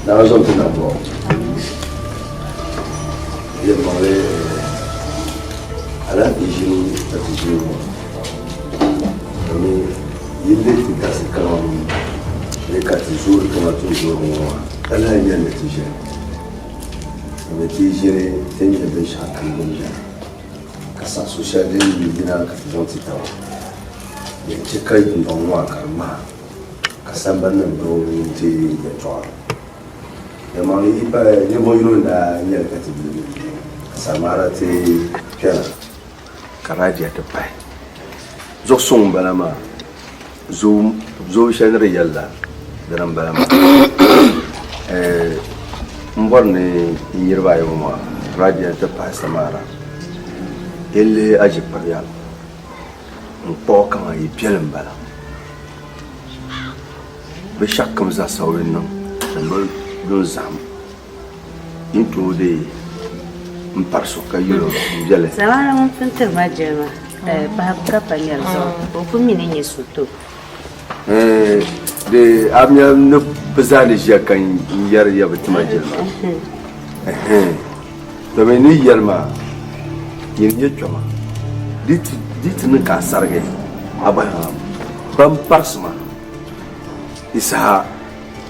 Naa zom ti nambɔɣu. Yɛlimaŋli alaafee ʒini ka ti ʒini ŋɔ domin yi lihi ti tarisi kaman ni ka ti zoori kaman ti ni zoori ŋɔ maa ka lahi nya ni ti ʒini domin ti yi ʒini ti ni nya binshɛɣu kam din beni ka saɣisigu shɛli din yina ka ti zaŋ ti taba din chɛ ka dundɔŋ maa ka di maha ka sambani nim bi ti yɛltɔɣa. Yɛlimaŋli yi pa ninvuɣ yino n-daa nyɛ li ka ti bi ka Samara ti kpɛna ka Radia ti pahi. Zuɣu suŋ m-bala maa, zoobu shɛli ni di yɛli la dina m-bala maa. M bɔri ni n niriba ayi ŋɔ maa, Radia nti pahi Samara, yi lihi aʒikpariya n-kpuɣi kaman yi biɛli m-bala. Binshɛɣu kam zaa sa o yi niŋ ka mali luŋ zahim yi ni tooi dee m-pari so ka yɛl o m-beli. Samara ŋun pun tiri ma jilima, pahibu ka pa nyɛri zuɣu, ka o kul mi ni nyɛ so to. Di a nya ni bɛ zaa ni ʒiya ka n yɛri ya bɛ ti ma jilima. Domin ni yi yɛli maa, nyini nyɛ kpɛma, di ti niŋ ka a sarigi a bahi ban parisi ma. Di saha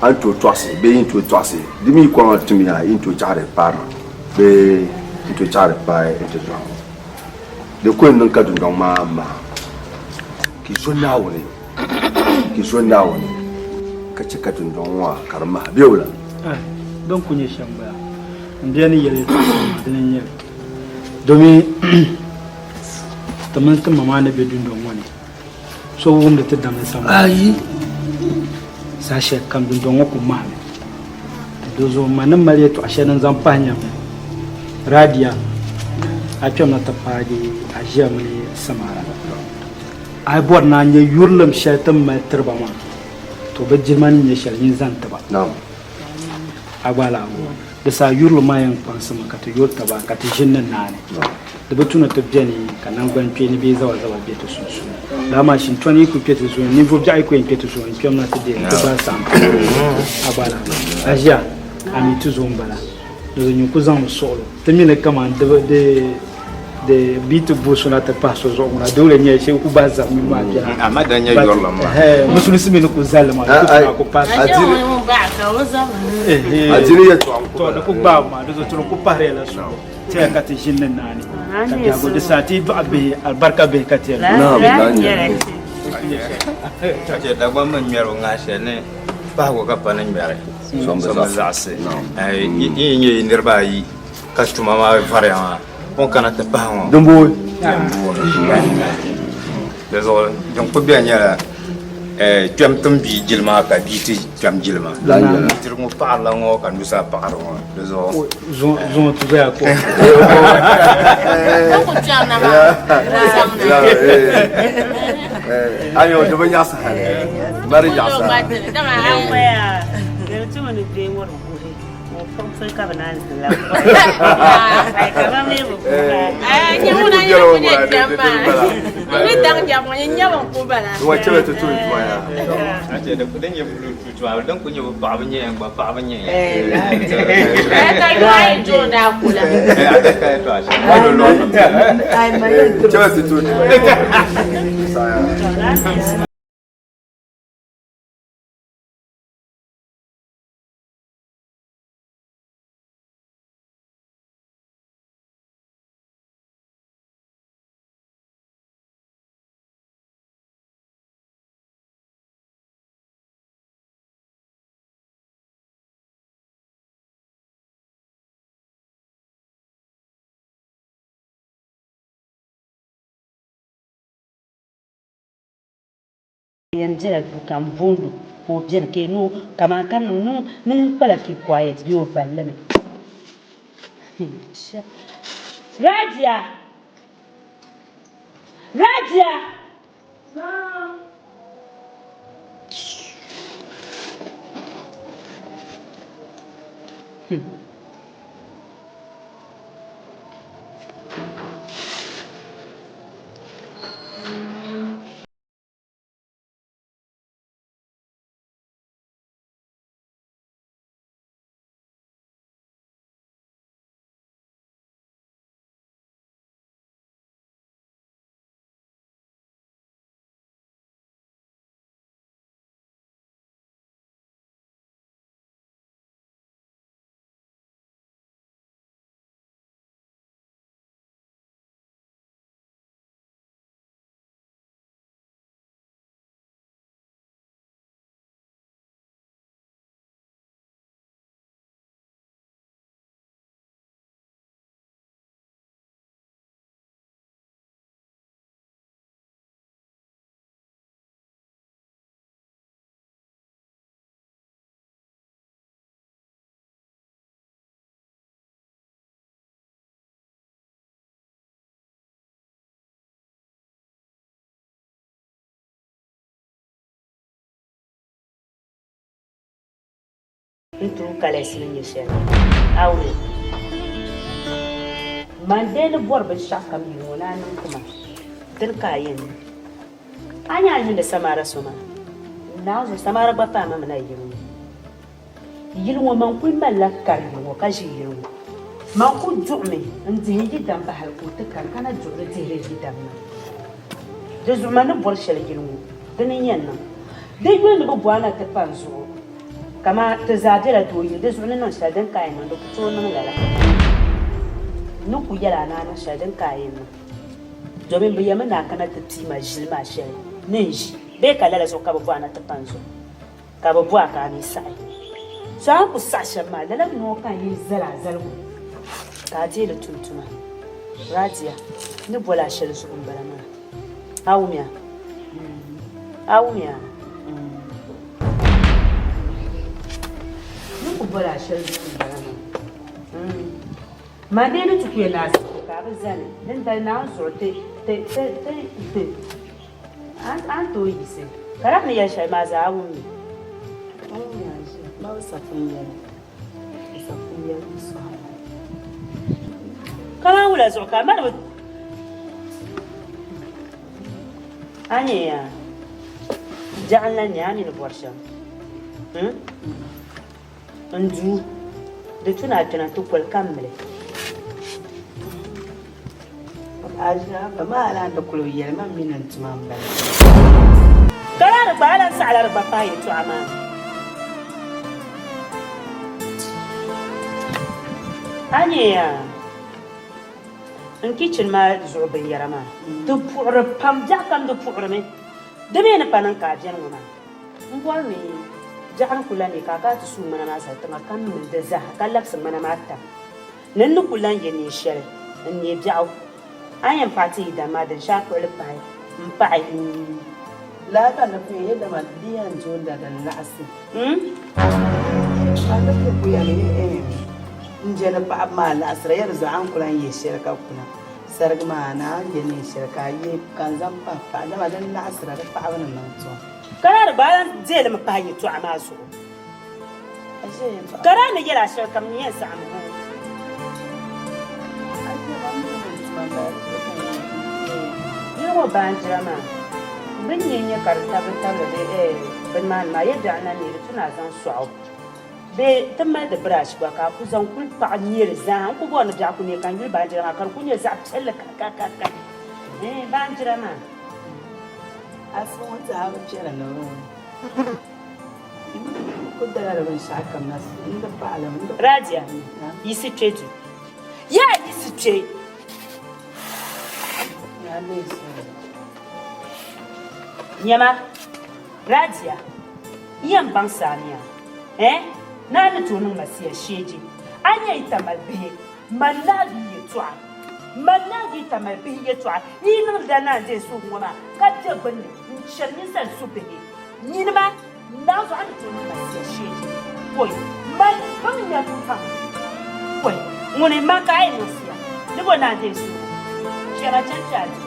a ni tooi tɔɣisi bee yi ni tooi tɔɣisi, di mi kɔŋa timiya yi ni tooi chaɣiri paai ma bee n tooi chaɣiri paai n tizɔɣu ŋɔ. Di ku yɛn niŋ ka dundɔŋ maa maha ka yi zo Naawuni, ka yi zo Naawuni ka chɛ ka dundɔŋ ŋɔ ka di maha bee wula? Din ku nyɛ shɛm m-bala. M bia ni yɛli yɛtɔɣ shɛli maa, dini n-nyɛ li. Domin ti mini ti ma maa ni be dundɔŋ ŋɔ ni, So wumdi ti damli sambani. Ayi. Saha shɛli kam dundɔŋ ŋɔ ku mahimi. Di zuɣu ma ni mali yɛtɔɣ shɛli n zaŋ pahi nyami, Radia, a kpɛmina ti paagi a ʒiya mini Samara. A yi bɔri ni a nya yurilim shɛli ti ni mali tiri ba maa, to bɛ jilima ni nyɛ shɛli nyin zaŋ ti ba. A gba lahi bo. Di saha yurilim maa yɛn kpaŋsimi ka ti yuri taba ka ti ʒini ni naani. Di bi tu ni ti beni ka naŋgbankpeeni bee zabazaba be ti sunsuuni. Lala maa shintɔni yi kuli kpe ti zuɣu ni, ninvuɣ biɛɣu yi ku yɛn kpe ti zuɣu ni, kpɛmina ti deei ni ti gbaai saɣim ti yuri a gba lahi. A ʒiya, a mi ti zo m-bala. Di zuɣu nyin ku zaŋmi suɣilo. Ti mi ni kaman di di bi ti bo so na ti pahi so zuɣu ŋuna doole nyɛ shee ku bahi zabimi maa biɛla. Amma dan nyɛ yurilim maa. Ɛhɛ musulisi mi ni ku zalli maa di ku tuna ku pahi. Adili yɛltɔɣa n ku To di ku gbaai maa di zuɣu ti ku pahiri la suɣulo tiya ka ti ʒini ni naani ka biɛhigu di saha ti dɔɣi bihi alibarika bihi ka ti yɛn Ka chɛ Dagbaŋ mi ŋmɛri o ŋahi shɛli ni pahigu ka pa ni ŋmɛri so bi zaɣisi. Yi yi nyɛ yi niriba ayi ka tuma maa variya maa o ni kana ti pahi ŋɔ. Din booi. Di zuɣu din ku beni nyɛla kpɛm tim bia jilima ka bia ti kpɛm jilima. Nudirigu ŋɔ paɣirila ŋɔ ka nusaa paɣiri ŋɔ. Di zuɣu. Zuŋɔ ti zoya ko. Ayo, di bi nyaɣisi hali. Bari nyaɣisa. Yɛn dila duu ka m booni o ka o beni ka yi kaman ka niŋ ni ŋun kpala keep quiet bee o balli mi. Radia! Radia! N true colours ni nyɛ shɛli. Awe! Man dee ni bɔri binshɛɣu kam yili ŋɔ ni a niŋ ti ma, dini ka a yɛn niŋ? A nya a yuuni Samara so maa? Naawuni zuɣu Samara gba paai ma mi na yili ŋɔ. Yili ŋɔ man kuli malila kari yili ŋɔ ka ʒi yili ŋɔ. Man kuli duɣimi n-dihi n yidam ba hali ka o ti kani ka na duɣiri dihiri n yidam maa. Di zuɣu man ni bɔri shɛli yili ŋɔ, dini n-yɛn niŋ. Di yuli ni bɛ bɔhi na ti pa n zuɣu, kaman ti zaa bela doo yili, di zuɣu ni niŋ shɛli din ka a yɛn niŋ, di ku tooi niŋ lala. N ni kul yɛl a ni a niŋ shɛli din ka a yɛn niŋ, domin bɛ yɛmi ni a kana ti pii ma ʒili maa shɛli ni n ʒi, bee ka lala zuɣu ka bɛ bɔhi na ti pa n zuɣu. Ka bɛ bɔh a ka a mi saɣi. So a ni ku saɣi shɛm maa, lala noo ka n yi zal a zaligu ka a deei li tum tuma. Radia, n ni bol a shɛli zuɣu m-bala maa. A wumya? A wumya? N ni ku bol a shɛli zuɣu m-bala maa. Man dee ni ti ku yɛn naai siɣi ka a bi zani, dindali Naawuni zuɣu ti, ti, ti, ti. A ni tooi yiɣisi ka di ni yɛli shɛli maa zaa a wum mi. A wum mi a ʒiya ma bi sapim yɛli, bi sapim yɛli n sɔhira. Kaman wula zuɣu ka a mali bi A nya ya biɛɣu n-lan nyɛ a mi ni bɔri shɛm. N duu, di tu ni a kpɛna ti koli ka mili. Aʒiaba maa lan di kuli yɛli ma mi ni n tuma m-bala. Ka laa di gba a lan saɣila di gba pahi yɛtɔɣa maa ni. A nya ya, n kichin maa zuɣu binyɛra maa, di puɣiri pam, biɛɣukam di puɣirimi. Di mi ni pa niŋ ka a beni ŋɔ maa. M bɔri ni biɛɣu ni ku lan ne ka a kana ti suui ŋmana maa zali tiŋa ka mili di zaa ka labisi ŋmana maa tam ni n ni ku lan ye neen shɛli n-neei biɛɣu. A ni yɛn paɣi ti yidana maa din shee a kpuɣi li pahi m-paɣi. Lala ka ni ku yɛn yɛ dama di yɛn doolila din laɣisi. A ni ku yɛli ni n je ni paɣiba maa laɣisira ya di zuɣu a ni ku lan ye shɛli ka kuna. Sarigi maa a naan ye neen shɛli ka a ye ka n zaŋ pahi paɣa dama din laɣisira di paɣibu ni niŋ tom. Ka daa di gbaai lan deei li mi pahi yɛtɔɣa maa zuɣu. Ka daa ni yɛl a shɛlikam ni yɛn saɣim o. Yili ŋɔ baanjira maa, bɛ ni nya n-nyɛ ka di tabili tabili bɛ bini maa ni maa, yɛltɔɣa na mi di tu ni a zaŋ sɔɣ o bee ti mali di birash gba ka a ku zaŋ kuli paɣi nyɛ li zaa. N ku bɔri ni biɛɣu ku neei ka n yuli baanjira maa ka di ku nyɛ zaɣ piɛlli kakakaka. Baanjira maa. Asiba ŋɔ tɛha bi piɛla ni ku dala di binshɛɣu kam na n di paɣili n di Radia, yiɣisi kpe du. Yaa yiɣisi kpe! Nyama, Radia, n yɛn baŋ saamiya, eh, ni a ni tooi niŋ ma siya sheeji. A nya yi tamali bihi Mali naagi yɛtɔɣa. Mali naagi yi tamali bihi yɛtɔɣa. Yi yi niŋ lala naan deei suhigu ŋɔ maa ka be gbunni n-chɛri ninsal su bihi. Nyinima, Naawuni zuɣu a ni tooi niŋ Masia sheeji pɔi. Mali baŋ nya pam pɔi. Ŋuni m-man ka a yɛn niŋ sia ni bo naan deei suhigu? Chɛma chaŋ kpe a duu.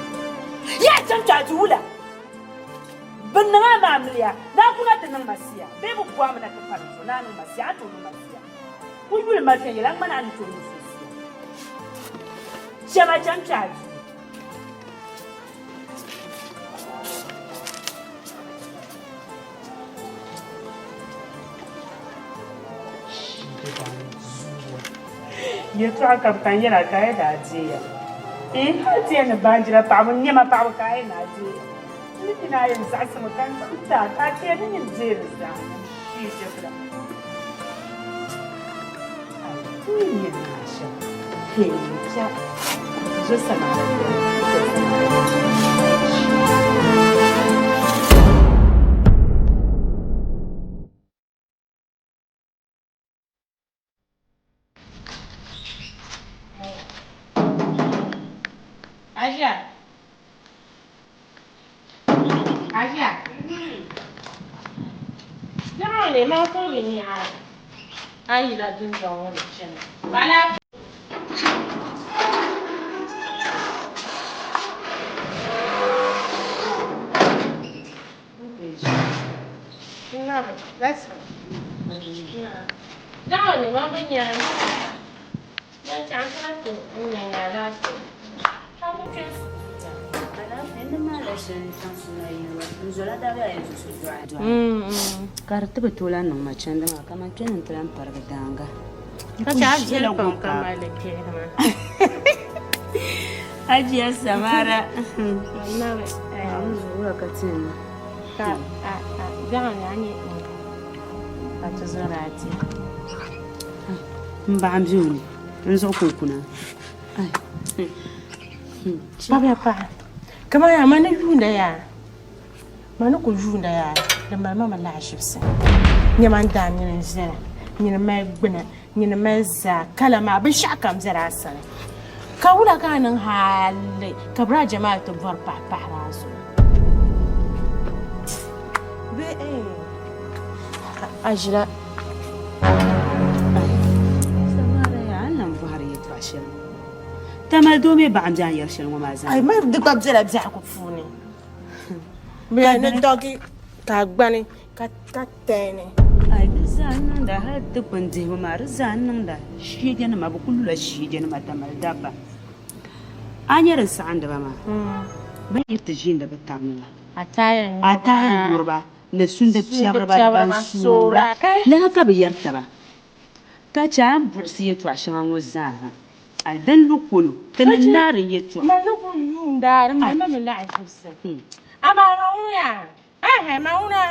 Yaa chaŋ kpe a duu wula? Bɛ niŋ a maa amiliya ni a kuna ti niŋ Masia bee bɛ bɔhimi na ti pari zuɣu ni a niŋ Masia? A ni tooi niŋ Masia. Ku yuli ma viɛnyɛla ŋmani a ni tooi niŋ so sia. Chɛma chaŋ kpe a duu. Yɛltɔɣa kam ka n yɛla ka a yi daa deeya. Ee, hal ti yɛn ni baanjira paɣibu nɛma paɣibu ka a yi naa deeya. N ni ti naa yɛn zaɣisimi ka n zaŋ ti a ka a ti yɛn ni nyin deei li zaa. Shee jɛbila. Asia. Asia. Dama ne ma ko bi ni ha. An yila dundɔŋ ŋɔ ni chana. Bala. Daɣu ni ma bi nya Yan chaŋ ti na ti nya nya alaafee. Ka ku kpe suhupiɛlli. Alaafee ni maa la shɛli n-chaŋ suna yino n zola dabila yɛn ti so dɔɣi. Ka di ti bi tooi lahi niŋ ma chandi maa kaman kpe ni n-ti lahi parigi daaŋa. Ka chɛ a viɛli pam ka mali kpɛri maa. Hajiya Samara. Annabi. N zuɣu ka ti yɛn niŋ. Ka a a biɛɣu ni a nyɛ n ka ti zɔri a ti. M baɣa m-be o ni n zuɣu ka o kuna. Kpabiya paɣa kaman yaa ma ni yuunda yaa ma ni ku yuunda yaa di mali ma mi lahaʒibisi nyama n daa nyini n viɛla nyini mali gbuna nyini mali zaa kala maa binshɛɣu kam bela a sani ka wula ka a niŋ hali ka biraja maa ti bɔri pahi pahiri a zuɣu bee a ʒila Samara yaa a ni lan bɔhiri yɛtɔɣ shɛli ŋɔ Tamale doo mi baɣa m-be a ni yɛri shɛli ŋɔ maa zaa. Ai ma di gba bela biɛhigu puuni. Bɛ ni dɔgi ka a gbani ka tɛni. Ai di zaa n-niŋda hali dikpuni dihibu maa di zaa n-niŋda shiijanima bɛ kuli lula shiijanima Tamale dabba. A nya din saɣindi ba maa bɛ ni yi ti ʒiindi bɛ tab ni la ataaya nyuriba ni sundi piɛbiriba ban soora lala ka bɛ yɛri taba. Ka chɛ a ni buɣisi yɛtɔɣ shɛŋa ŋɔ zaa ha, a din lu kolo, ti ni naai di yɛtɔɣa. Mali ku yuunda di mali ma mi laɣiʒibisi. Amaa ma ŋuna yaa, ɛhɛ ma ŋuna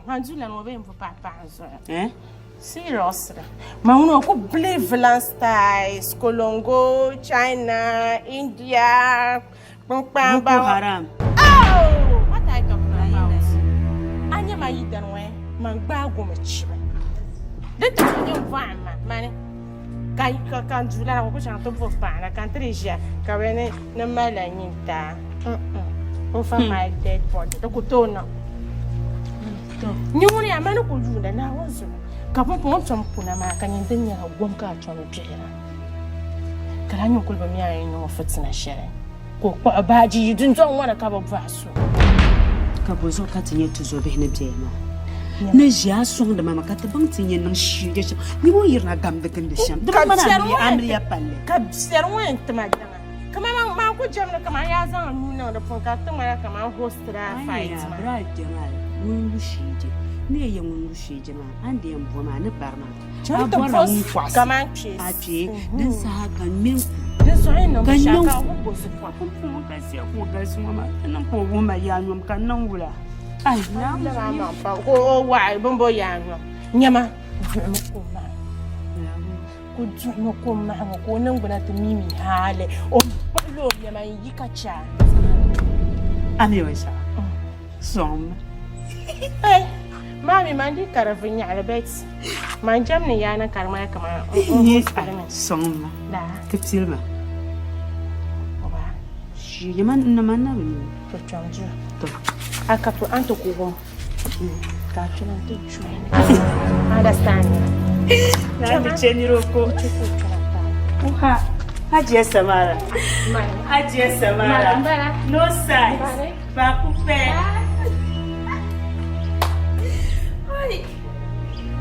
Handu lan o bee m-bo pahi paɣa zuɣu. Seriously, ma ŋuna o ku believe lan styles, Kolongo, China, India, kpunkpaamba. Boko Haram. Oh! What are you talking about? A nyɛ ma yi dani ŋɔ man gbaai goma chibi. Di ti nyɛ n bɔhim ma mani ka ka ka n duula na ku chaŋ ti bo paɣa na ka n ti di ʒiya ka bɛ ni ni malila nyintaa. Over my dead body. Di ku tooi niŋ. Nyɛ ŋuni yaa mani ku yuunda Naawuni zuɣu ka pumpɔŋɔ tom kuna maa ka nyin din nyɛla gom ka a tom gbihira. Ka lahi nyɛ kuli bi mi a yɛn niŋ o fitina shɛli ka o kpuɣi baaji yi dundɔŋ ŋɔ ni ka bi bɔhi so. Ka bɔzuɣu ka ti nyɛ tuzobihi ni bɛ maa ni ʒi a sɔŋdi ma maa ka ti baŋ ti ni yɛn niŋ shee shɛm niriba ŋɔ yirina gamdi gindi shɛm di bi ŋmani amiliya palli. Ka biɛri ŋɔ yɛn ti ma daŋa kaman maa ku jɛmdi kaman yaa zaŋ n nuu niŋ di puuni ka di ti ŋmanila kaman hostila fight maa. Biraad kpɛma ŋun lu sheeje ni yɛn yɛ ŋun lu sheeje maa a ni di yɛn bo maa ni bari maa. Chaŋ ti post kaman kpee. A kpee din saha ka ŋme n ku. Di zuɣu yi niŋ binshɛɣu ka a wuhi bo zuɣu. Pumpɔŋɔ ka sia ka o galisi ŋɔ maa ti niŋ ka o wuhi ma yaanyom ka n niŋ wula. Ai Naawuni maa pa ka o waɣi bini bo yaanyom nyama duɣimi ka o mahi ku duɣimi ka o mahi ŋɔ ka o niŋgbuna ti mimi hali o kpuɣila o nɛma n yi ka chɛ a. A mi binshɛɣu sɔŋ ma. Maa mi man dii kari viɛnyɛɣili bet man jɛm ni yaa niŋ ka di ŋmani kaman n hospitali mi. Sɔŋ ma ti pili ma. Shii man n man na bi mi. To kpɛm duu. To. A ka to an ti ku wum ka a kpɛna ti join. Understand me? Na mi chɛ nira o ko. Ti ku kpɛna paai. Uha. Hajiya Samara. Hajiya Samara. No size. Ba ku pɛ. Ai.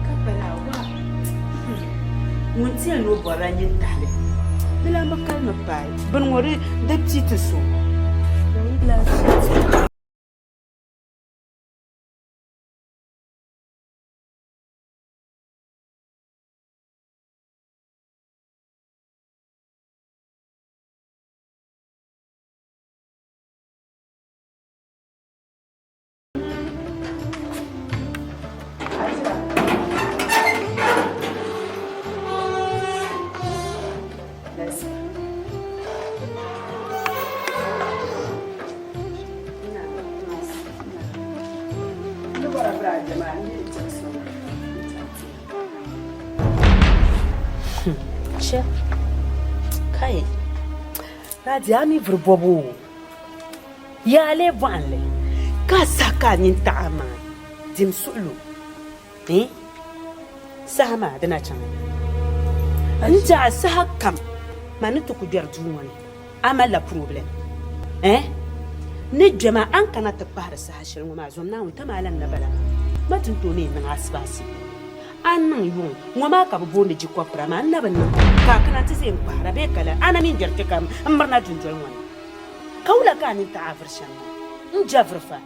Ka bala wa. Ŋun ti yɛn ni o bɔrila nyin tahili. Di lan bi kalimi paai. Bini ŋɔ di ti ti so. Che. Kai. Nadia, a mi vuri bɔbu o. Yaa lee bɔhim li, ka a saha ka a nini taɣi a maŋa dim suɣilo? Eh? Saha maa di na chaŋ. N ti a saha kam man ni ti ku gbɛri duu ŋɔ ni, a malila problem. Eh? Ni gbɛ maa a ni kana ti kpahiri saha shɛli ŋɔ maa zom Naawuni tam a lan na bala maa. Ma ti ni tooi ni niŋ asibaasi. A ni niŋ yuŋ ŋɔ maa ka bɛ booni jikɔpira maa, n na bi niŋ ka a kana ti ʒe n-kpahira bee ka lala, a na mi n-gbɛri kpe ka m mirina dundoli ŋɔ ni. Ka wula ka a nini taɣi a vuri shɛm maa? N je vuri fa.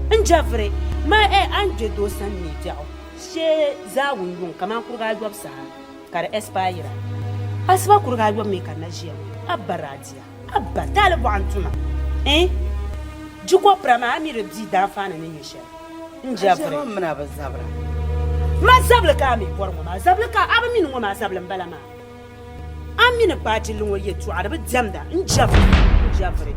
N je vuri maa eh a ni kpe doo sani mi biɛɣu shee zaawuni yuŋ kaman kuriga ayɔbu saha ka di ɛspaayira. Asiba kuriga ayɔbu mi ka n na ʒiya ŋɔ, a ba Radia, a ba taali bɔɣa n-tuma eh jikɔpira maa a mi di bia daanfaani ni nyɛ shɛli. N je vuri. A mini a bi zabira. Ma zabili ka a mi bɔri ŋɔ maa, zabili ka a bi mi ni ŋɔ maa zabili m-bala maa. A mi ni kpaajilli ŋɔ yɛtɔɣa di bi diɛmda, n je vuri, n je vuri,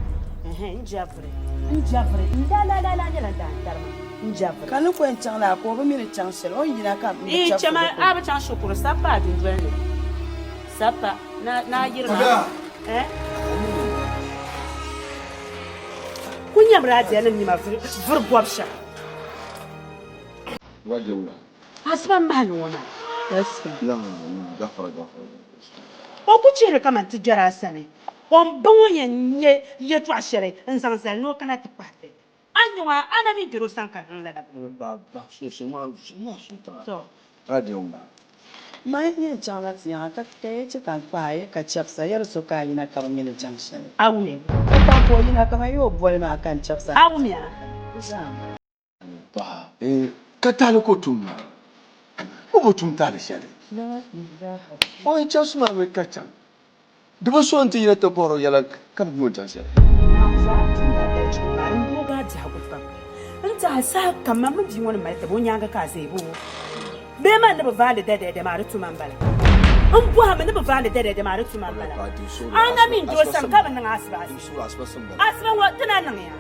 ɛhɛ, n je vuri, n je vuri, n la la la la nyɛla daantarima, n je vuri. Ka ni ko yɛn chaŋ laa ka o bi mi ni chaŋ shɛli, o ni yina ka m bi Ii, chɛbisi chɛ ma, di ko. a bi chaŋ shikuru, sabi pa a dundoli ni, sabi pa, na, na yiri ma, eh. Ku nyam Radia-nim nyima vuri bɔb shɛm. Asiba m-mahili ŋɔ maa. O ku chihiri kaman ti gbɛri a sani. O m ba ŋɔ yɛn nya yɛtɔɣ shɛli n-zaŋ zali ni o kana ti kpahi ti. A ni ŋɔ a na mi gbɛri o sani ka niŋ lala bini. Man yɛn chaŋla ti yaŋa ka ka ya chɛ ka n kpahi a ya ka chɛbisa ya di so ka a yina ka bi mi ni chaŋ shɛli. A wumya? Ka paɣa ka o yina ka man ya o boli maa ka n chɛbisa. A wumya? Paɣa, Ee, ka taali ka o tum maa? O bi tum taali shɛli. O yi chɛbisi maa mi ka chaŋ, di bi so nti yina ti bɔr o yɛla ka bi mi o ni chaŋ shɛli. N doo gaa biɛhigu pam. N tɛha saha kam man mini bia ŋɔ ni mali taba o nyaaŋa ka a zaya boo? Bee man ni bi vaandi dɛdɛdɛ maa di tuma m-bala? N bɔhimi ni bi vaandi dɛdɛdɛ maa di tuma m-bala? A na mi n doo sani ka bi niŋ asibaasi. Asiba ŋɔ ti na niŋ ya.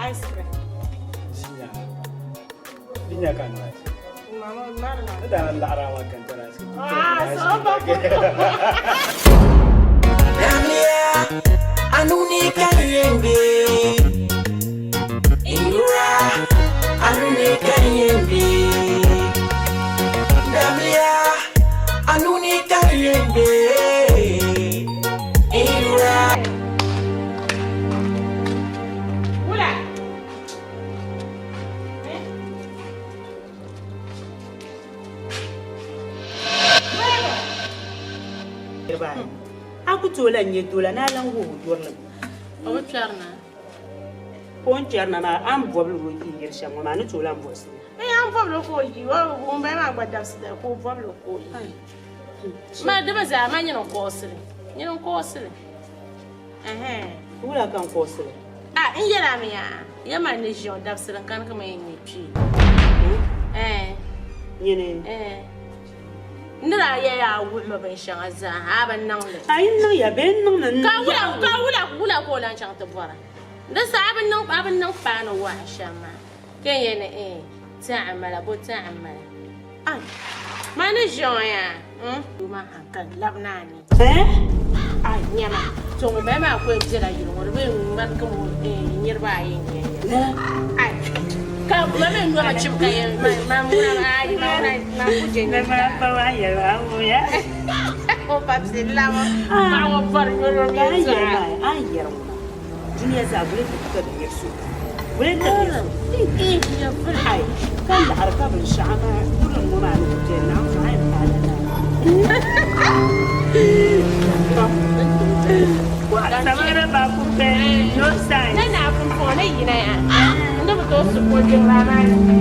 Ice cream. Anuni kayembe Indura Anuni kayembe Damia Anuni kayembe Indura Wula. A ku tooi lan nyɛ dola ni a lan wuhi o yurilim. O bi kpɛri na. Ka o ni kpɛri na maa, a ni bɔbili o yi yiri shɛm ŋɔ maa, a ni tooi lan buɣisi o. Ee, a ni bɔbili o ka o yi. Ŋumbala maa gba dabisi dali ka o bɔbili o ka o yi. Ma di bi zaa, ma nyini n-kɔɔsi li. Nyini n-kɔɔsi li. Ɛhɛn. Wula ka n kɔɔsi li? A, n yɛl a mi yaa, yɛma ni ʒiɛɣu dabisili n-kani ka man yɛn nyɛ kpee. Ɛɛn. Nyini? Ɛɛn. N ni daa yɛli a wuhi ma binshɛŋa zaa, a bi niŋ li. A yi niŋ ya bee n niŋ ni n Ka wula, ka wula, wula ka o lan chaŋ ti bɔra? Di saha a bi niŋ, a bi niŋ paani wahu shɛm maa, ka n yɛli ni ɛɛn, tiɛhi m-bala, bo tiɛhi m-bala. Ai, man ni ʒiɛɣu yaa, n. Doo maa ha ka n labina a ni. Ɛɛn? Ai, nyama, to ŋumbala maa kuli bela yili ŋɔ di bi ŋmani kaman niriba ayi n-nyɛ ya. Ai, ka ma mi nɔhi chibi ka yɛn man ŋuna ai, man ŋuna man ku je nini daa. O papsi lama, paɣa ŋɔ bɔri yɔrigu yɛltɔɣa. A ni yɛri ŋɔ maa, dunia zaa guli ti ka bi nyari so. Guli ti bi nyari so. Ai, ka laɣiri ka binshɛɣu maa kurim ŋɔ maa ni ku beni na, a yɛn paai lala. Samara ba ku pɛ no sign. Ne naa pumpɔŋɔ ni yina ya. N di bi tooi su ko jiŋlaa maa ni.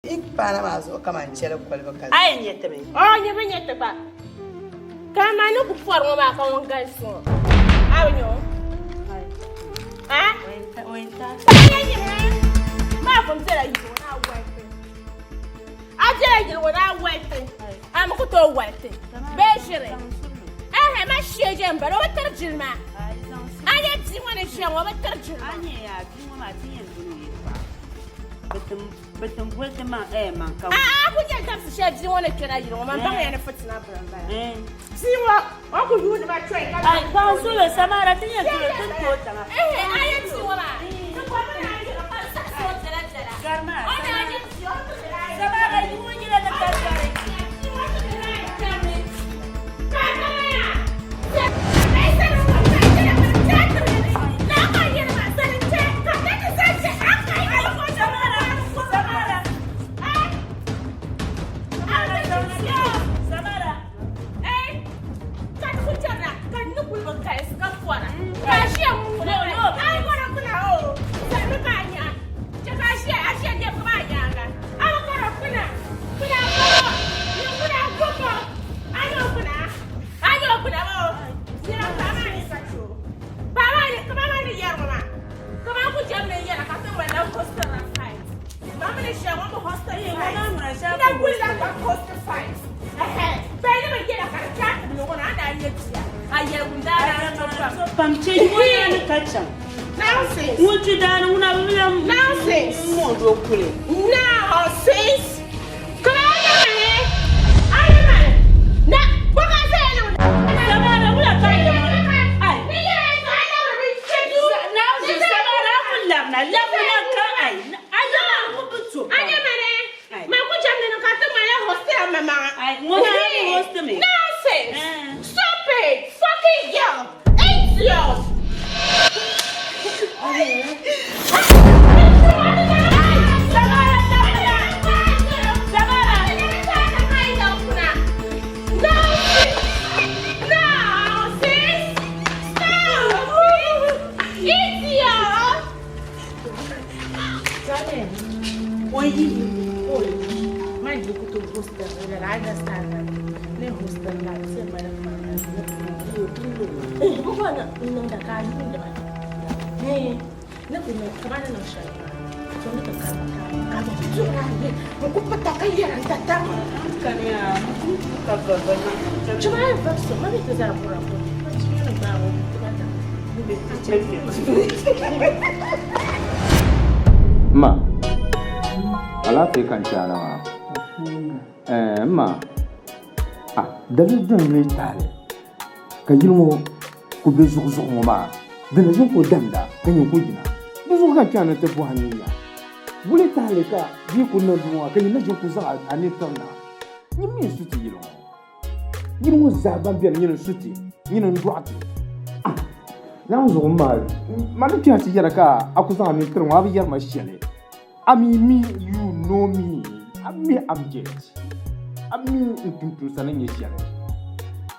Yi paana maa zuɣu kaman chɛli kolibu ka. A yɛn nyɛ ti mi? O nyɛ bi nyɛ ti gba. Ka ma ni ku pɔri ŋɔ maa ka ŋun galisi ŋɔ. A bi nyɛ o? A? O yɛn ta. A yɛn nyɛ mi? Maa pun bela yili ŋɔ ni a waliti. A bela yili ŋɔ ni a waliti. A mi ku tooi waliti. Bee ʒiri. Ɛhɛ, ma shee je m-bala, o bi tiri jilima. A nyɛ bia ŋɔ ni ʒiya ŋɔ, o bi tiri jilima. A nyɛ yaa, bia ŋɔ maa ti yɛn dini o yɛltɔɣa. Bɛ tim boli ti maŋ ɛɛ maŋ ka. A ku nyɛ dabisi shɛli bia ŋɔ ni kpɛna yili ŋɔ, man baŋya ni fitina biri m-bala. Bia ŋɔ, o ku yuuni ba chɔi ka. Ai, paɣa solo, Samara ti yɛn doli ti ni tooi tiŋa. Ɛhɛ, a yɛ bia ŋɔ maa, ti bɔrimi ni a yɛli ka di saɣisi o biɛla biɛla. Gari maa, O ni a nyɛ bia, o ti mini a yɛli. Samara, yi ŋɔ nyɛla ni ka gari. Bia ŋɔ ti mini a yɛli. Ka a kana yaa. Pam che yi ŋɔ ni ka chaŋ. Nonsense. Ŋun ti daani ŋuna bi lan Nonsense. mɔndi o kuli. Nonsense. Nonsense! Stupid! Fucking girl! Idiot! Ma, alaafee ka n chɛ a na maa. Ɛɛn, ma, a daliri din lee taali ka yili ŋɔ ku be zuɣuzuɣu ŋɔ maa, di na ʒini ka o damda ka nyin ku yina. Di zuɣu ka n chɛ a ni ti bɔhi n ni nya wuli taali ka bia ku niŋ duu ŋɔ ka nyin na ʒini ku zaŋ a nini tiri na. Nyin mi n-su ti yili ŋɔ. Yili ŋɔ zaa ban beni nyini n-su ti, nyini n-dɔɣi ti. Ah! Naawuni zuɣu m ma, ma ni kpɛhi ti yɛra ka a ku zaŋ a nini tiri ŋɔ, a bi yɛri ma shɛli. A mi mi, you know me, a mi am jet, a mi n tumtumsa ni nyɛ shɛli.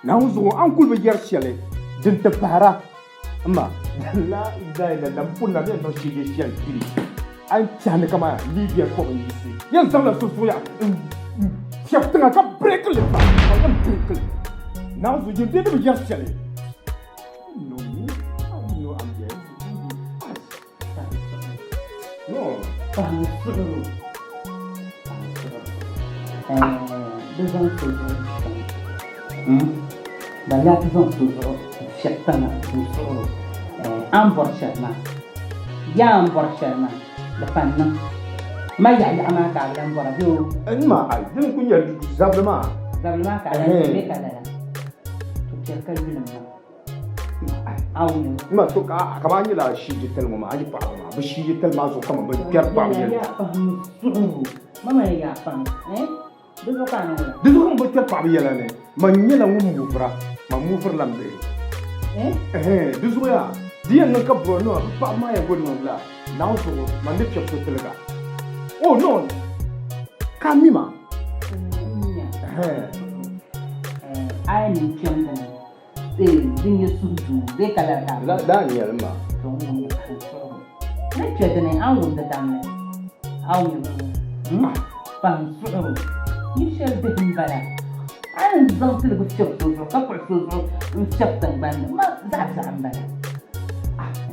Naawuni zuɣu a ni kuli bi yɛri shɛli din ti pahira m ma, la ilaha illallah m pun na mi yɛn niŋ shɛli shɛli kpiri a ni tɛhi ni kaman Libya kom n-yiɣisi yɛn zaŋla sunsuuya n-fiɛbi tiŋa ka break li pa ka yɛn break li. Naawuni zuɣu yin dee ni bi yɛri shɛli. You know me, I know I'm jet. No. Bɛ zaŋ so zuɣu ban daa ti zaŋ so zuɣu n-fiɛbi tiŋa n-suhiri o. A ni bɔri shɛli maa, yaa a ni bɔri shɛli maa, di pa n-niŋ. Ma yaɣiyaɣi maa ka a bi lan bɔra bee o? N ma, ai, dini n-kuli nyɛ zabili maa. Zabili maa ka a lan chɛ bee ka lala? To chɛli ka yulim ma. A wum N ma, to ka kaman a nyɛla shiijitali ŋɔ maa, a yi paɣaba maa, bɛ shiijitali maa zuɣu kaman bɛ kpɛri paɣaba yɛli. Yaa pahim zuɣu. Mama ni yaa pahim, eh? Di zuɣu ka a niŋ la. Di zuɣu ka bɛ kpɛri paɣaba yɛla ni, man nyɛla ŋun muuvira, man muuviri la m bihi. Ɛhɛn, di zuɣu yaa, di yɛn niŋ ka bɔri niŋ a, bɛ paɣaba maa yɛn go niŋ la Naawuni zuɣu, man ni kpɛbi so tiliga. Oh, no! Ka a mi ma? Ɛhɛn. A yɛn niŋ kpɛm dini, din nyɛ suhudoo bee ka lala ka a La, daa n-nyɛ li maa. To n wum ni pahim suhigu. Ni kpe dini, a ni wum di damli. A wum pahim suhigu. Yi shɛli bihi m-bala. A ni zaŋ tiligi fiɛbi so zuɣu ka kpuɣi so zuɣu n-fiɛbi tiŋgbani ni, ma zaɣ biɛɣu m-bala.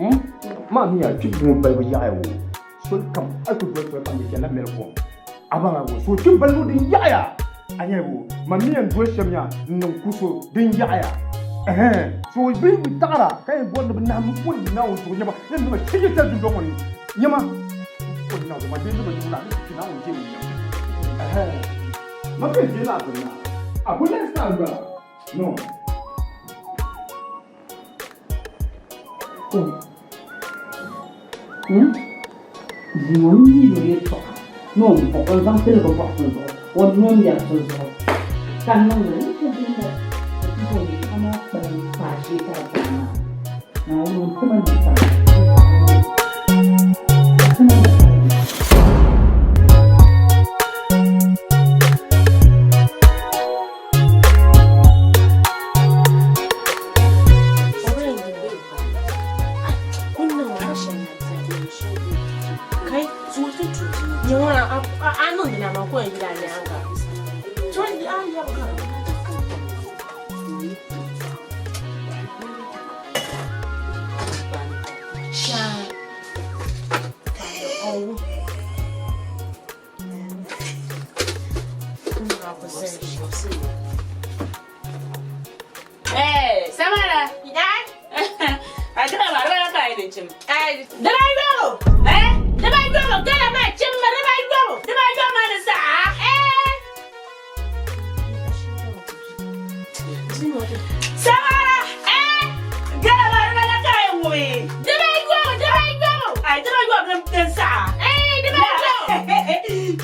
Eh? Maa mi ya, kpibu ŋɔ balibu yaɣiya o. Soli kam, a yi kuli doli soli kam di chani la Melcom. A baŋ a bo, so kpibu balibu din yaɣiya. A nya bo, man mi yɛn doli shɛm nya n-niŋ ku so din yaɣiya. Ɛhɛn, so bɛ yi bi taɣira ka yɛn bɔri ni bɛ nahim m-pun Naawuni zuɣu nyama, yɛn niŋ ma shɛli tali dundɔŋ ŋɔ ni nyama m-pun Naawuni zuɣu, man dee ni bɛ niŋ la, ni ti kpi Naawuni jɛmbu nyam. Ɛhɛn, man mi yɛn deei la a bini maa. A bo lifestyle m-bala? No. Bia ŋɔ mi yi o yɛltɔɣa ni o ni o zaŋ tiligi bɔɣi so zuɣu, o ni o mɛri so zuɣu ka niŋdi li. Ni shɛli din daa ti o yɛltɔɣa maa kpalim faashee ka di paai maa, Naawuni ŋun ti ma nasara. Ti ma nasara. Samara. Samara. Gala maa di bala ka a yɛn ŋubi. Ai, dibaayɔbu din saɣa.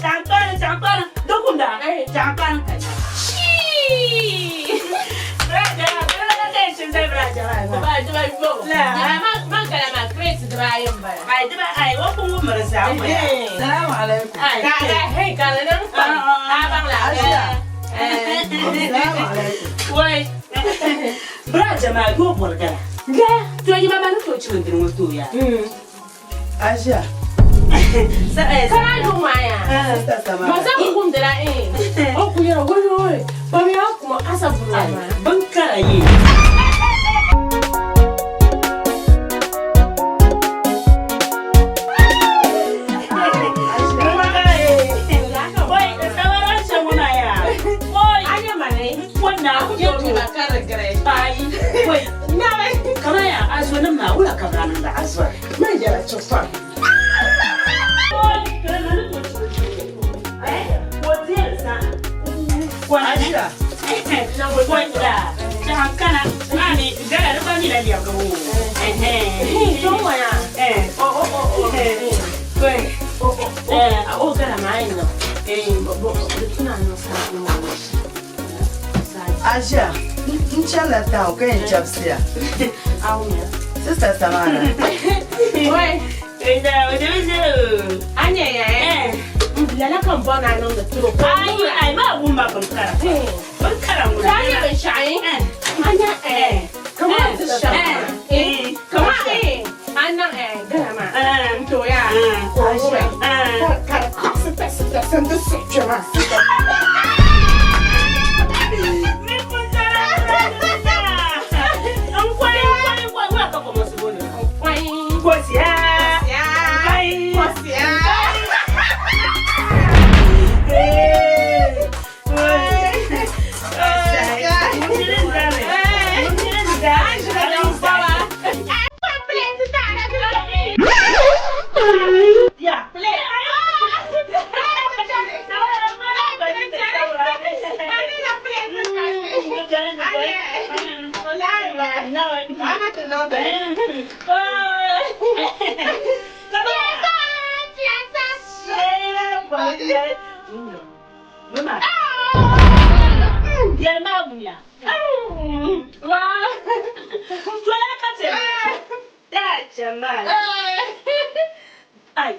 Chaŋkpani, chaŋkpani, di kumda. Chaŋkpani ka nya. Salamu alaikum. Salamu alaikum. Wai, bra jama'a yo borgara. To yi ma ni to chimin din ŋɔ to ya. Aisha. Kana yi ma ya. Sister Samara. Ma za ku kum dala eh. O ku yɛrɛ wai wai. Ba mi ya kuma asa buru ma. Bin kara yi. Aisha, n chanila town ka yɛn chɛbisiya. Sister Samara. Wai. Anya ya eh. Lala kan bɔ na niŋdi tiro. Ai, ai, ma wumma bin kara. Bin kara ŋuna. Ta nyɛ binshaɣu eh. Anya eh. Kamar ti shɛm eh. Kamar eh. A niŋ eh gala maa. N to ya. Ka o ŋubi. Ka di kaɣisi taɣisi taɣisi n ti suhi kpɛ maa. Yɛli maa wumiya. Tola ka chɛ. Daa chɛ maa. Ai.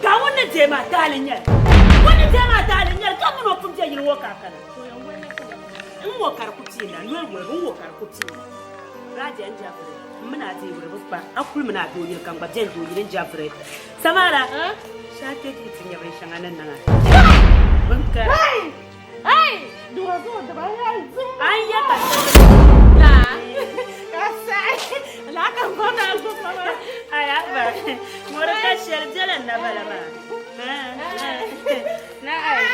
Ka ŋun ni deei maa taali n-nyɛ li. Ŋun ni deei maa taali n-nyɛ li, ka min o pun be yili ŋɔ ka a kana. N ŋɔ ka di ku piina, noli wolibu n ŋɔ ka di ku piina. Radia n-jabiri, m mini a deei wuli bi kpa, a kuli mini a doo yili ka n gba beni doo yili n-jabiri. Samara, shee a kpe duu ti nya binshɛŋa ni niŋ a. Bin kara. A ni ya ka Ai abba, ŋɔ di ka shɛli bela n na bala maa. Na ai.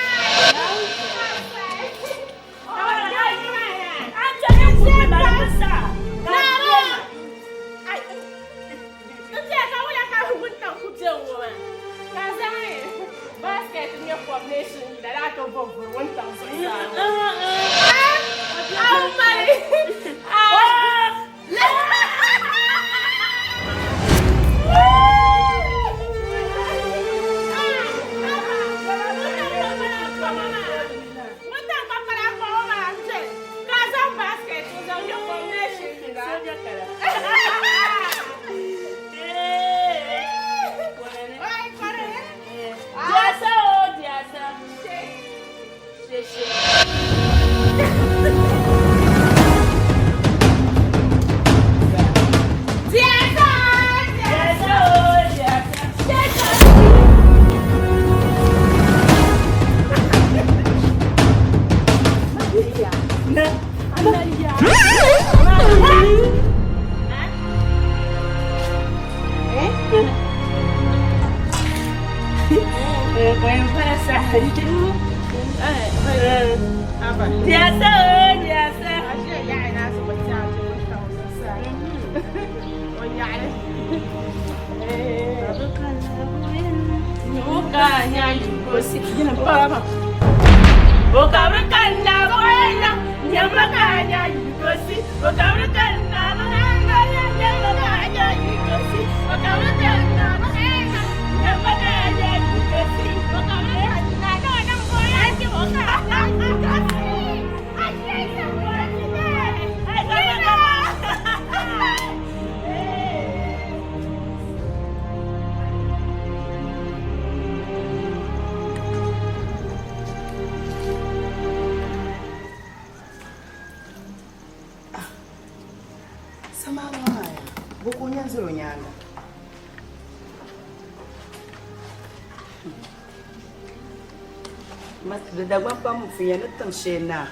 Di Dagbaŋ pam n-punya ni tiŋ shee naa,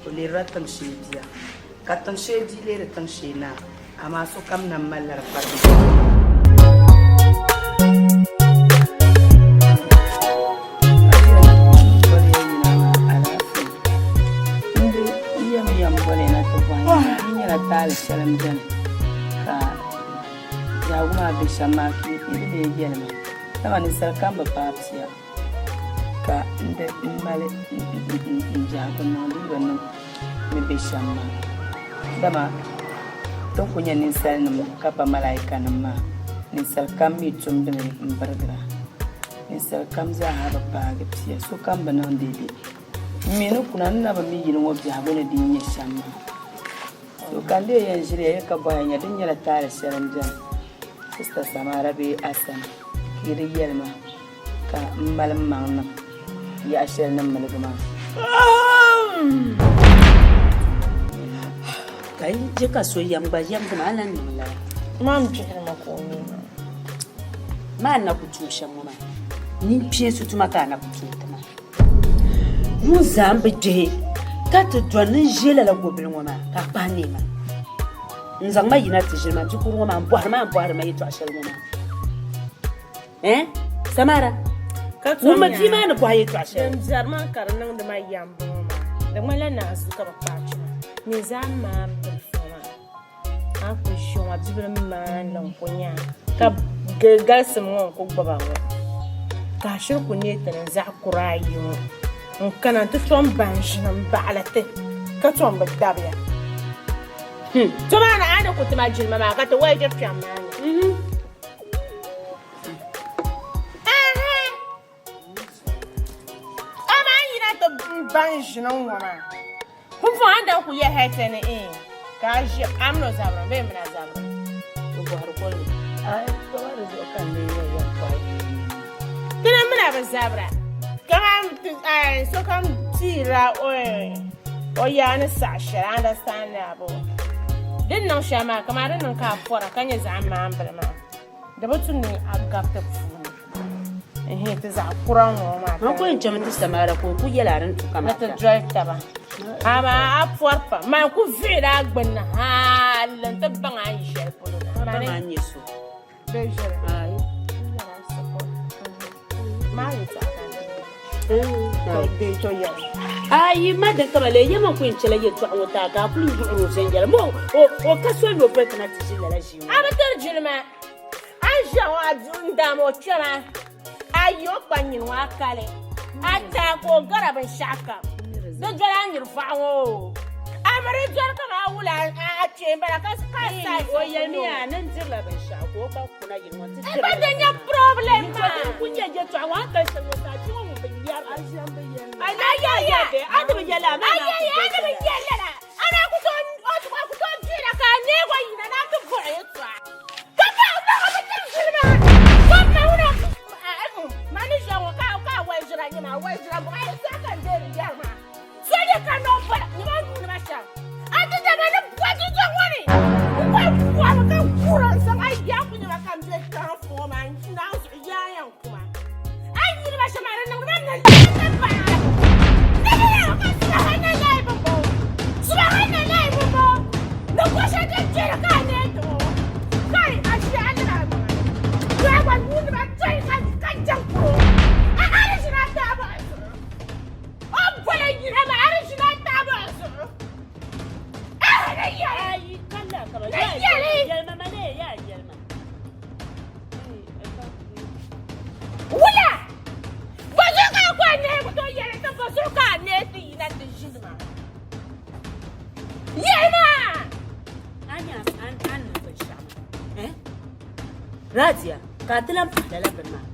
o leerila tiŋ shee bia, ka tiŋ shee bia leeri tiŋ shee naa, amaa sokam nam malila di kparigu. m-beni ka biɛhigu maa be shɛm maa ka yi di lee yɛli ma, dama ninsal kam bi paai pia ka n di m-mali m biɛhigu niŋ di yi bi niŋ ni be shɛm maa, dama ti ni kul nyɛ ninsalinim ka pa malaikanim maa, ninsal kam mi tumdimi m-birigira. Ninsal kam zaaha bi paagi pia, sokam bi niŋ dɛde. M mi ni kuna n na bi mi yili ŋɔ biɛhigu ni di ni nyɛ shɛm maa. So ka n lee yɛn ʒiliya ya ka bɔhi ya nya din nyɛla taali shɛli m-beni Sista Samara bee a sani ka yi di yɛli ma ka m mali m maŋ niŋ yaɣ shɛli ni miligi maa. Ka yi je ka so yɛm gba yɛmdi ma, a lan niŋ lala. Man bihiri ma ka o mi maa. Maa ni na ku tum shɛm ŋɔ maa, ninkpeensi tuma ka a na ku tum ti ma. Yuŋ zaa m bi gbihi ka ti dɔni n ʒe lala gobili ŋɔ maa ka a kpahi neei ma n-zaŋ ma yina ti ʒili ma bikuri ŋɔ maa m-bɔhiri ma m-bɔhiri ma yɛtɔɣ shɛli ŋɔ maa. Eh? Samara, ŋun mi bia maa ni bɔhi yɛtɔɣ shɛli. Din biɛri maa ka di niŋdi ma yɛm bɔŋɔ maa, di ŋmanila naanzuu ka bɛ kpaai kpɛma. Nyɛ zaa maam bilifu maa. A ni kuli ʒiya ŋɔ bibili maani n-ku nya a, ka galisim ŋɔ n-ku gbuba ŋɔ, ka a shiri ku neei ti ni zaɣ kura ayi ŋɔ n-kana nti tom ban ʒini m-baɣili ti ka tom bi dabiya. To maa ni a ni ku ti ma jilima maa ka ti waligiri kpɛm maa ni. Amaa yina ti ban ʒini ŋ-ŋɔ maa, pumpɔŋɔ a ni daa kul yɛli hal ti ni iin ka a ʒi a min o zabiri bee m min a zabiri? O bɔhiri koli. Ai, tɔba di zuɣu ka n lee yɛn yɛn kɔhi bee? Ti ni min a bi zabira, kaman sokam piirila o yaa ni saɣi shɛli, understand a bo? Di ni niŋ shɛli maa, kaman di niŋ ka a pɔra ka nyɛ zaɣ maambili maa. Di bi tu ni a gabi ti puuni n ti zaɣ kura ŋɔ maa. Man ku yɛn chami ti Samara ka o ku yɛli a din tu kamata. Ni ti doli taba. Amaa a pɔri pam. Man ku vihila a gbunni hali n-ti baŋ a ni yi shɛli polo na. Ma baŋ a ni nyɛ so. Bee ʒiri. Ayi. Maa yɛtɔɣa ka n Ayi ma din kama lee yɛma ku yɛn chɛla yɛtɔɣa ŋɔ taa ka a kuli yuɣiri o viɛnyɛla ma o ka soli ni o boli ti na ti ʒi lala ʒii ŋɔ. A bi tiri jilima, a ni ʒiya ŋɔ a du n-daam o kpɛma, a yi o kpa nyini ŋɔ a kali, a taai ka o gara binshɛɣu kam, di doli a nyiri vɔɣu ŋɔ oo, a mi di doli kaman a wula a kpee m-bala ka saai O yɛlimiya ni n dirila binshɛɣu ka o gba kuna yili ŋɔ nti Ba din nyɛ problem Nti maa. din ku nyɛ yɛtɔɣa ŋɔ a ni kali shɛli ŋɔ zaa bia ŋɔ ŋun bi yɛri Ayaya a ni bi yɛli a maa Ayaya a ni bi yɛli lala a na ku tooi a ku tooi dihira ka a neeg o yina ni a ti buɣi yɛtɔɣa ka pa o bi tiri jilima ka ma ŋuna ma ni ʒiya ŋɔ ka ka a wali jira nyɛ ma a wali jira buɣa yɛtɔɣa ka n deeri yɛri maa So ni ka noo bɔra ni ba yuuni ba shɛm a ti dama ni bɔji do ŋɔ ni n kɔhi bɔri ka kura n zaŋ a yaa ku nyɛma ka n be tiŋa ŋɔ maa n naai zuɣu yaa yɛn kuma a yi yuuni ba shɛm maa di niŋdi ba ni lahi baɣa ni bi yɛli ka subahanallahi bi bɔ subahanallahi bi bɔ ni ko shɛli din kpɛri ka a neei ti ŋɔ kai a ʒiya a liri a maŋa ni a gba yuuni ba tɔi ka jaŋ kuro a arizina taabo zuɣu O boli yina maa arizina taabo zuɣu. Ni yɛli. Ayi kalla ka ba Ni yɛli. Yɛlima ma ne yaa yɛlima. Wula! Bɔzuɣu ka a ku a neei ku tooi yɛli ti bɔzuɣu ka a neei ti yina ti ʒini maa. Yɛlima! A nya a ni niŋ binshɛɣu maa. Eh? Radia, ka a ti lan pahi lala bini maa.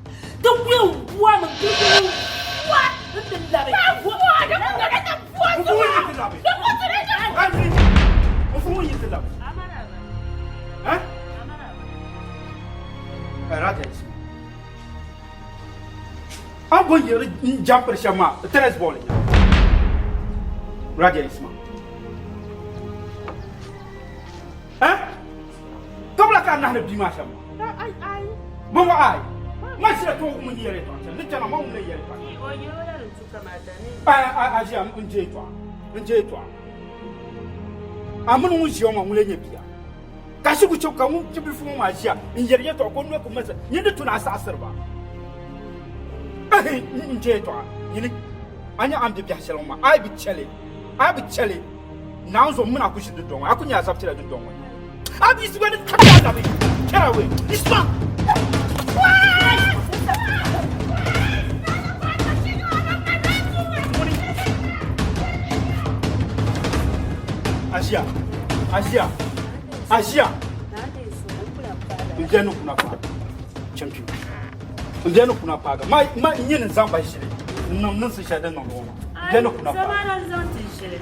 Ti ku yɛn bɔmi gili bua n-ti labi. Ka bua di ku nyɛla ti bua zuɣu. Di ku tiri ti An bo yɛri n jampiri shɛm maa tennis ball nya Radia Isma. Eh? Kabila ka nahili bia maa shɛm maa. Bɔŋɔ ai. Ma ʒira to ŋun yɛri yɛtɔɣa shɛli ni chana ma ŋun le yɛri yɛtɔɣa shɛli. Ai a ʒiya n je yɛtɔɣa n je yɛtɔɣa. A mini ŋun ʒiya ŋɔ maa ŋun le nyɛ bia. Ka shi ku chɛ ka ŋun bilifu ŋɔ maa ʒiya n yɛri yɛtɔɣa ka o noli ku mali nyini di tu ni a saɣisiri ba. N je yɛtɔɣa nyini a nya a ni be biɛhi shɛli ŋɔ maa a yi bi chɛ li a yi bi chɛ li Naawuni zuɣu m mini a ku ʒi dundɔŋ ŋɔ a ku nya a zabitila dundɔŋ ŋɔ ni. A bi yiɣisi gba ni tabi a zabi. Get away. Yiɣisima. Asia, Asia, Asia. N bia ni kuna paaga. Champion. N bia ni kuna paaga. Ma ma n nyɛ ni zaŋ ba ʒili. N niŋ niŋsi shɛli din niŋdi ŋɔ maa. N bia ni kuna paaga. Samara n zaŋ ti ʒili.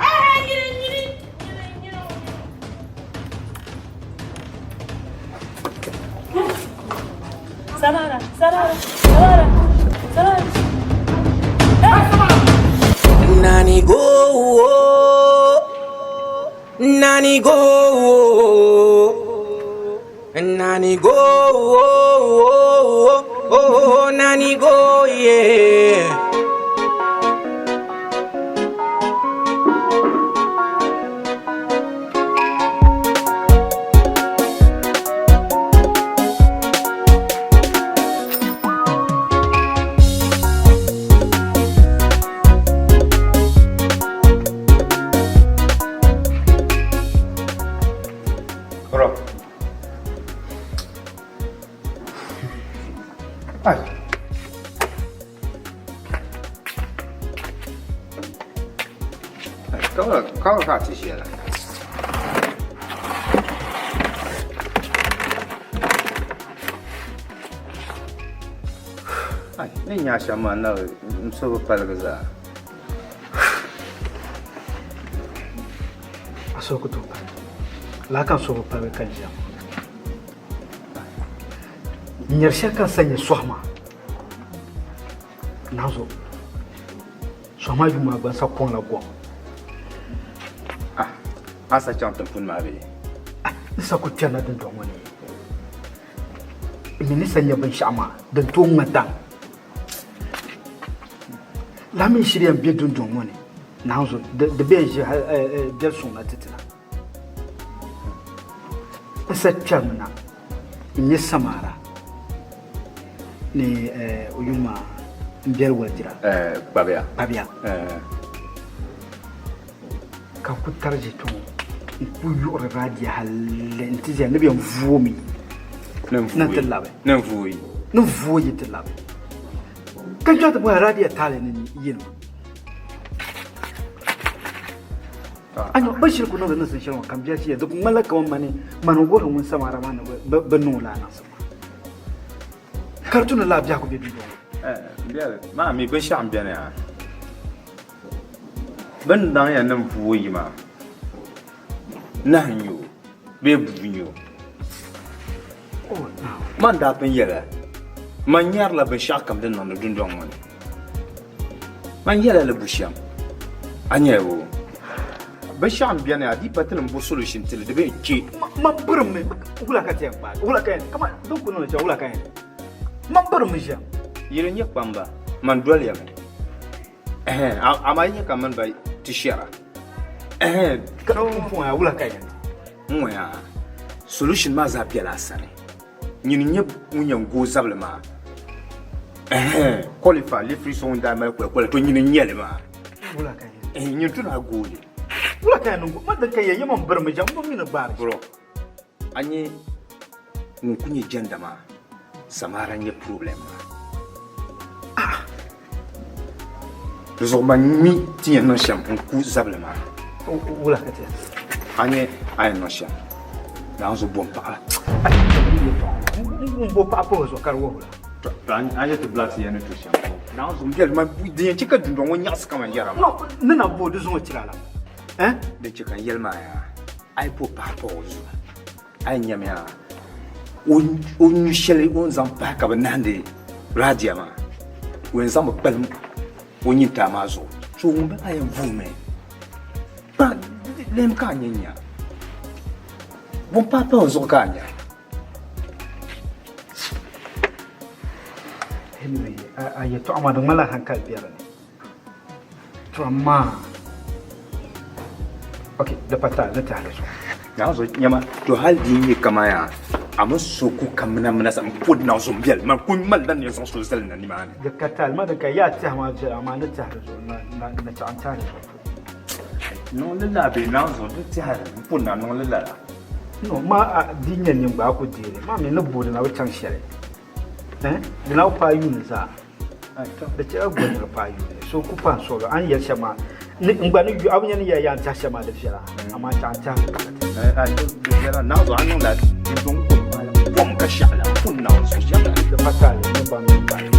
Samara, Samara, Samara, Samara. Nani go, nani go, nani go, oh, nani go, yeah. Rob. Ai. Ka ka ti ʒiya la. Ai, ni nya shɛm maa na n so bi paligi zaa. A suhu ku tooi paligi. Lala ka n suhu bi paligi ka n ʒiya ŋɔ. N nyari shɛli ka n sa nyɛ sɔhi maa. Nazo, sɔhi maa yuuma gba n sa kɔŋla gɔŋ. Ah, a sa chaŋ timpuni maa bee? Ah, n sa ku kpɛrina dundɔŋ ŋɔ ni. N mi ni sa nya binshɛɣu maa din tooi ŋma daŋ. Lala mi shiri yɛn be dundɔŋ ŋɔ ni, Nazo, di bɛ yɛn ʒi hali biɛri suŋ na ti ti na. N sa kpɛrimi na n-nyɛ Samara ni o yuli maa m biɛli Walijira. Kpabiya. Kpabiya. Ka n ku tariji kpe ŋɔ n-ku yuɣiri radia hali nti ʒiya ni bɛ yɛn voomi na ti labi. Ni n vooi. Ni n vooi ti labi. Ka n chaŋ ti bɔhi radia taali ni yinima. Ayo ba shiri ku niŋdi niŋsim shɛli ŋɔ ka n biɛri ʒiya di ku ŋmanila kaman mani mani wuhiri ŋun samara maa ni bi niŋ o lala niŋsim maa ka di tu ni lala biɛhigu be dundɔŋ ni. Biɛli maa mi binshɛɣu m-beni ha bɛ ni daŋ ya ni n vuui yi maa nahi n-nyɛ o bee bua n-nyɛ o. Man daa pun yɛli a man nyarila binshɛɣukam din niŋdi dundɔŋ ŋɔ ni. Man yɛla li bu shɛm, a nyaya o? Binshɛɣu m-beni a dii pa ti ni bo solution ti li, di bee n-kpe. Man birimmi, wula ka ti yɛn gbaagi? Wula ka yɛn, kaman din ku niŋdi shɛm, wula ka yɛn? Man birimmi ʒiɛm. Yi di nyɛ kpamba, man doli ya mi. Ɛhɛn, amaa yi nya ka mini ba ti shɛra. Ɛhɛn, Ka pumpɔŋɔ yaa, wula ka yɛn? N-ŋɔ yaa, solution maa zaa bela a sani. Nyini n-nyɛ ŋun yɛn gooi zabili maa. Ɛhɛn, qualify lefiri so ŋun daa mali kolikoli, to nyini n-nyɛ li maa. Wula ka yɛn? Ɛhɛn, nyini tu ni a gooi li. Wula ka yɛn niŋ gooi? Ma din ka yɛn yɛ man birimi jɛm, m bi mi ni gbaari. Bro, a nyɛ ŋun ku nyɛ jɛnda maa, Samara n-nyɛ problem maa. Ah! Di zuɣu man mi ti yɛn niŋ shɛm n-ku zabili maa. Wula ka ti yɛn? A nyɛ a yɛn niŋ shɛm, naanzu bo m-paɣa. N bo paɣa pahi o zuɣu ka di wuhi wula? To a nyɛ ti bilasi yɛn ni tu shɛm ŋɔ. Naanzu m biɛli man din yɛn chɛ ka dundɔŋ ŋɔ nyaɣisi kaman yɛra maa. No, ni na bo di zuŋɔ chira la. Eh? Din chɛ ka n yɛli maa yaa, a yi bo paɣa pahi o zuɣu, A yi nyamiya o nyu shɛli o ni zaŋ pahi ka bɛ nahindi Radia maa, o yɛn zaŋmi kpalim o nyintaa maa zuɣu. So ŋun bala yɛn vuhimi pa lem ka a nya nya. Bɔn paai pahi o zuɣu ka a nya. Anyway, a yɛtɔɣa maa di ŋmanila hankali be di ni. To amaa ok di pa taali ni tahili zuɣu. Naɣizu nyama to hali di nyɛ kaman yaa a mi so ku ka mina mina sa n po naɣizu m biɛli man ku mali la ni zaŋ so zali na nimaani. Di ka taali ma din ka yaa tɛha maa viɛla amaa ni tahili zuɣu na na na chaɣ n tahili zuɣu. Niŋ li lala bee naɣizu di tɛha n po na niŋ li lala. No, ma a di nya nyin gba a ku deei li. Ma mi ni booi di na bi chaŋ shɛli. Eh? Di na bi paai yuuni zaa. Di chɛla goli ni di paai yuuni. So ku pa n suɣulo. A ni yɛli shɛm maa, ni n gba ni yu, a bi nya ni yɛli yaa n tɛhi shɛm maa di viɛla. Amaa n tɛha n tɛha mi ka ti. Di viɛla. Naɣizuɣu a niŋla dindɔŋ kom kom ka shɛɣu la pun naɣi zuɣu shɛm la. Di pa taali, n ni baŋ ni n bahi.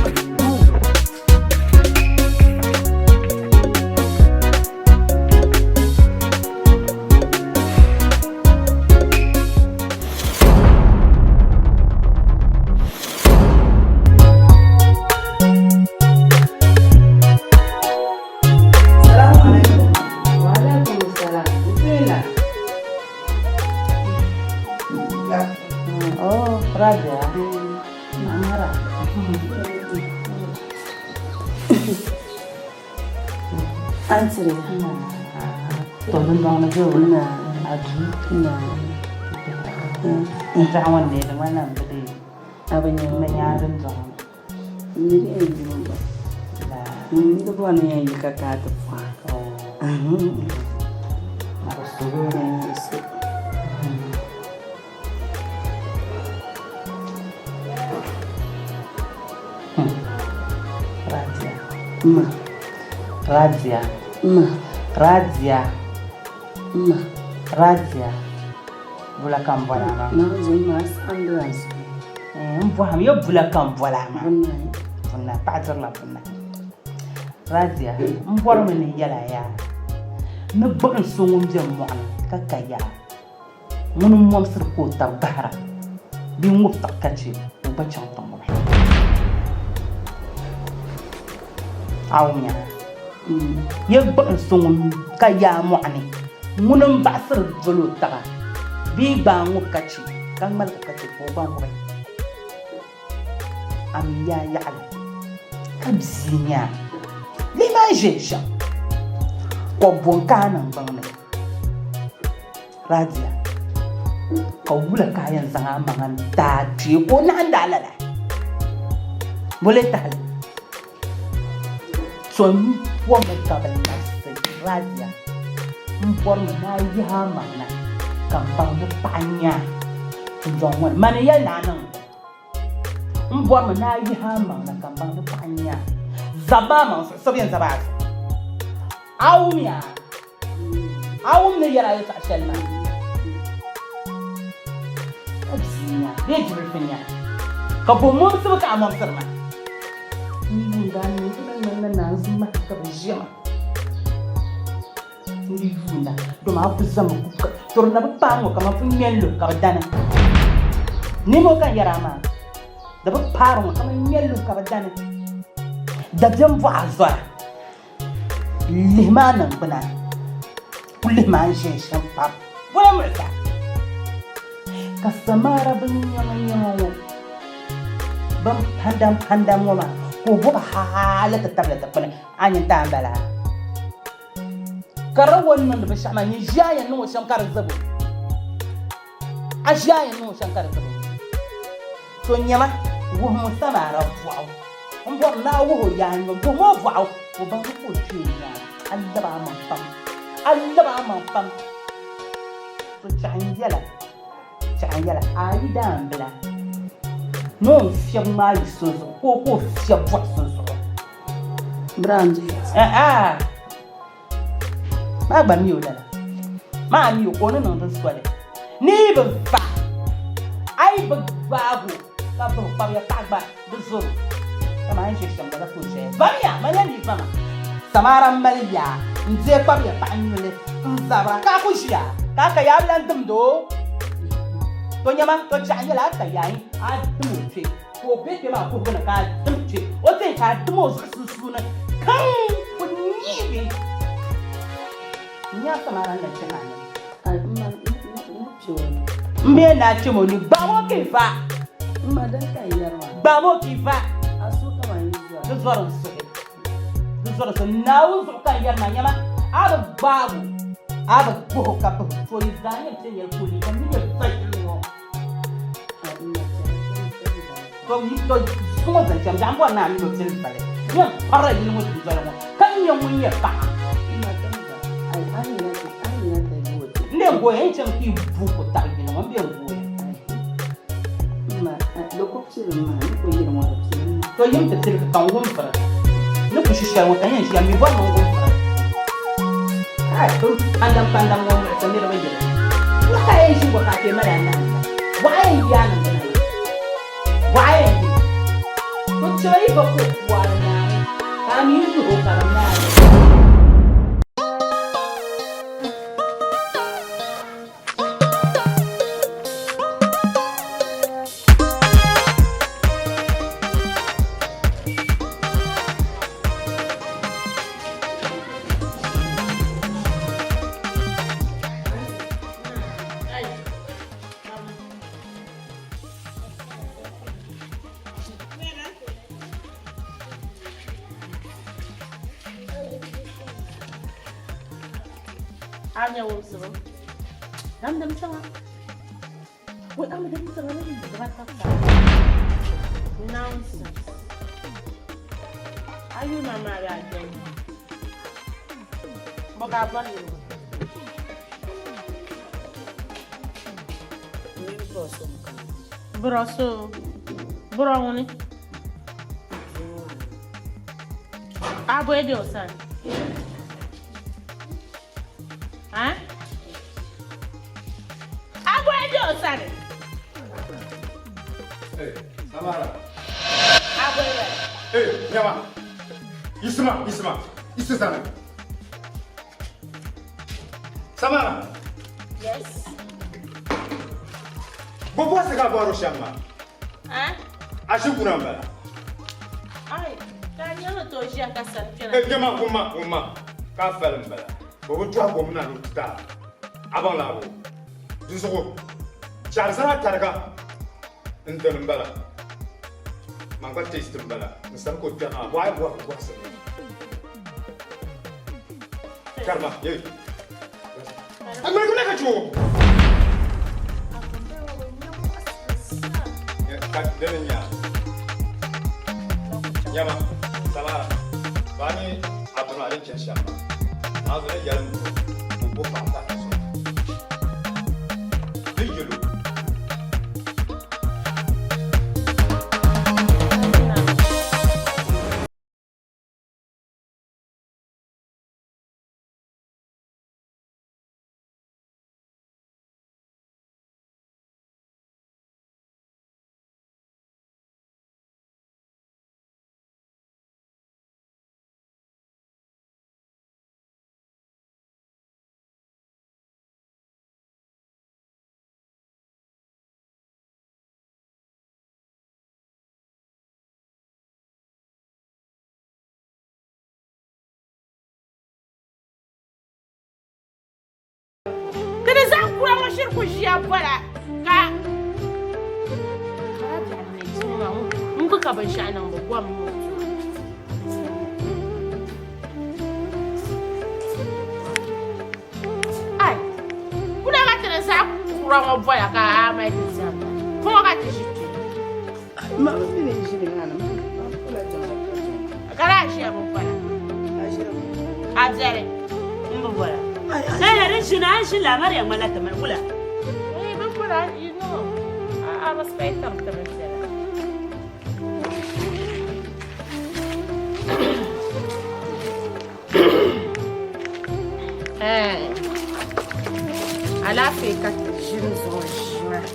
Oh, Raja. Mara. Antiri. To dundɔŋ ni bɛ o a duu. N zaɣ ŋɔ neei di ŋmanila m bi deei. A bi nya N bi nya a dundɔŋ ni. N mi di yɛn yimi gba. N di bɔri ni yɛn yi ka ka a ti pɔha. A bi su. N su. Radia. Ma. Radia. Ma. Radia. Ma. Radia. Bula ka n bɔla maa. Naɣizum maa saɣindila n suhu. N bɔhim ya bula ka n bɔla maa. Bunnahi. Bunnahi paɣa dirila bunnahi. Radia n bɔrimi ni n yɛla yaa ni gbuɣin so ŋun be mɔɣuni ka ka yaa. Ŋuni m-mɔmsiri ka o tab gbahira bee ŋ-ŋubi tiɣi ka chɛ ka o gba chaŋ ti ŋubi. A wumya? Ya gbuɣin so ŋun ka yaa mɔɣu ni, ŋuni m-baɣisiri dol o taba bee gbaai ŋubi ka chɛ ka ŋmaligi ka chɛ ka o gba ŋubi. A mi yaa yaɣili ka bia nya a, lihi maa n-ʒe shɛm, kɔbbo n-ka a niŋgbuŋ ni. Radia, ka wula ka a yɛn zaŋ a maŋa n-ti a kpee ka o naɣindi a lala? Bole tahili? So m-bɔrimi ka bɛ labisi Radia, m bɔrimi ni a yihi a maŋ na ka m baŋ ni paɣa n-nyɛ a dundɔŋ ŋɔ ni. Mani n-yɛli ni a niŋ li. M bɔrimi ni a yihi a maŋ na ka m baŋ ni paɣa n-nyɛ a. Zabimi a maŋ zuɣu, so bi yɛn zabi a zuɣu. A wumya? A wum ni yɛri a yɛtɔɣ shɛli maa? Ka bia nya bee jibilifu nya, ka bo mɔmsibu ka a mɔmsiri ma? N yuunda a ni di ŋmanila naanzu maha ka bɛ ʒiɛm a. N di yuunda dama a ku zami ku turi na bi paai ŋɔ kaman pun ŋme n-lu ka bɛ dani. Nimo ka n yɛri a maa, di bi paari ŋɔ kaman ŋme n-lu ka bɛ dani. Dabiɛm bɔɣa zɔra. Lihi maa niŋgbuna ku lihi maa n-ʒe shɛm pam bɔla muɣisa ka Samara bin nyaŋa nyaŋa ŋɔ bin pandam pandam ŋɔ maa ka o bɔba hali ti tabili dikpuni a nyin ti a m-bala ka di o ni niŋdi binshɛɣu maa nyin ʒi a yɛn niŋ o shɛm ka di zabo a ʒi a yɛn niŋ o shɛm ka di zabo to nyama wuhimi Samara bɔɣu m bɔri ni a wuhi o yaa nyom wuhimi o bɔɣu ka o baŋ ni ka o kpee nya a lab a maŋ pam a lab a maŋ pam to chɛɣu n yɛla chɛɣu n yɛla a yi daambila ni o ni fiɛbi ŋmaai yi so zuɣu ka o ka o fiɛbi bɔɣu so zuɣu Maa gba mi o lala. Maa mi o ka o ni niŋdi soli. Ni yi bi va, a yi bi gbaag o ka bahi o kpabiya paɣa gba di zɔr o. Dama a ni ʒe shɛm lala ka o ʒeya. Vamiya! Maliya mi vama. Samara m-mali yaa n-deei kpabiya paɣa nyuli n-zabira ka a ku ʒiya ka a ka yaa bi lan dimd o. To nyama, to chɛɣu nyɛla a ka yaa a dim o kpe. Ka o be kpe maa kuhigu ni ka a dim kpe o tihi ka a dim o zuɣu sunsuuni kaŋ ku neegi n-nya samara ni kpe a ni. M bee naa kpɛm o ni gbaam o ka i va. Gbaam o ka i va. Di zɔri n suhi. Di zɔri n suhi. Naawuni zuɣu ka n yɛri maa nyama a bi gbaag o a bi gbuhi o ka bahi o to yi zaa nyɛ bɛ yɛli ka o liiga mi nyɛ vahili ŋɔ. To yi to suŋɔ zaŋ chaŋ biɛɣu m-bɔri ni a mini o pili vali yɛn parila yili ŋɔ dundoli ŋɔ ka nyɛ ŋun nyɛ paɣa. N lee goya n chaŋ ti yi bu ku tabi yili ŋɔ. ŋɔ m bɛn guuya. Ma, di ku pilim maa, ni ku yili ŋɔ di pilim maa. To yim ti tiligi ka n wum firi. Ni ku shi shɛli ŋɔ ka n yɛn ʒiya m mi bɔri ni n wum firi. Kai, bɛ pandam pandam ŋɔ muɣisi niriba yili. Bɔ ka a yɛn ʒi ŋɔ ka a kpe mali a nahinda? Bɔ a yɛn yi a niŋdi na maa? Bɔ a yɛn yi? To tiba yi ba ka o puu a di naami, ka a mi yi duhi o ka di naai. A nyɛ wumsibu. Damdim tiŋa. Wai ama damdim tiŋa ni dibata pa. Nonsense. A yuli ma maa bee a jɛli ma? Bɔ ka a bɔri yiligu? Bɔrɔso. Bɔrɔ ŋuni? A bɔyi be o sani? Ha? A bɔyi be o sani? Hey, Samara. A bɔyi be? Hey, nyama. Yisima, yisima. Yisi sani. Samara. Yes. Bɔ bɔsi ka bɔro shɛm maa. Eh? A ʒi kuna m-bala. Ai, ka a nyɛla to ʒiya ka sani kpɛna. Hey, nyama, wumma, wumma. Ka a fali m-bala. Bɔ bi tɔhi gom na ni o ti taai. A baŋ la a bo. Dinzuɣu, chɛri zaa tariga n dini m-bala. Man gba taste m-bala. N sani ka o kpɛri maa, bɔ a yi bɔhi bɔhisi mi. Karima, yee. A ŋmaligi na ka chɛ o. Ka dini n-nyɛ a? Nyama, Samara, ba ni a bini maa din chani shɛm maa, Naawuni ni yɛli m bo o bo paɣa pahi ti zuɣu. Di yɛl o. Ti ni zaŋ kura ŋɔ shiri ku ʒiya bɔla ka n bi ka binshɛɣu niŋ bi gom ni o tuma. Ai, kuna ka ti ni zaɣ kura ŋɔ bɔla ka a mali ti zamba. Puŋɔ ka ti ʒi kpe. Ma bi mi ni ʒi ni maa ni ma kula jiŋli ka jiŋli. Ka daa ʒiya bi bɔla. A biɛri n bi bɔla. Lala di ʒini a ʒi la Maria ŋmanila ti mini wula. Eh, bi bɔla, you know. I respect them to be fair. Eh, alaafee ka ti ʒini zuɣu ʒi maa.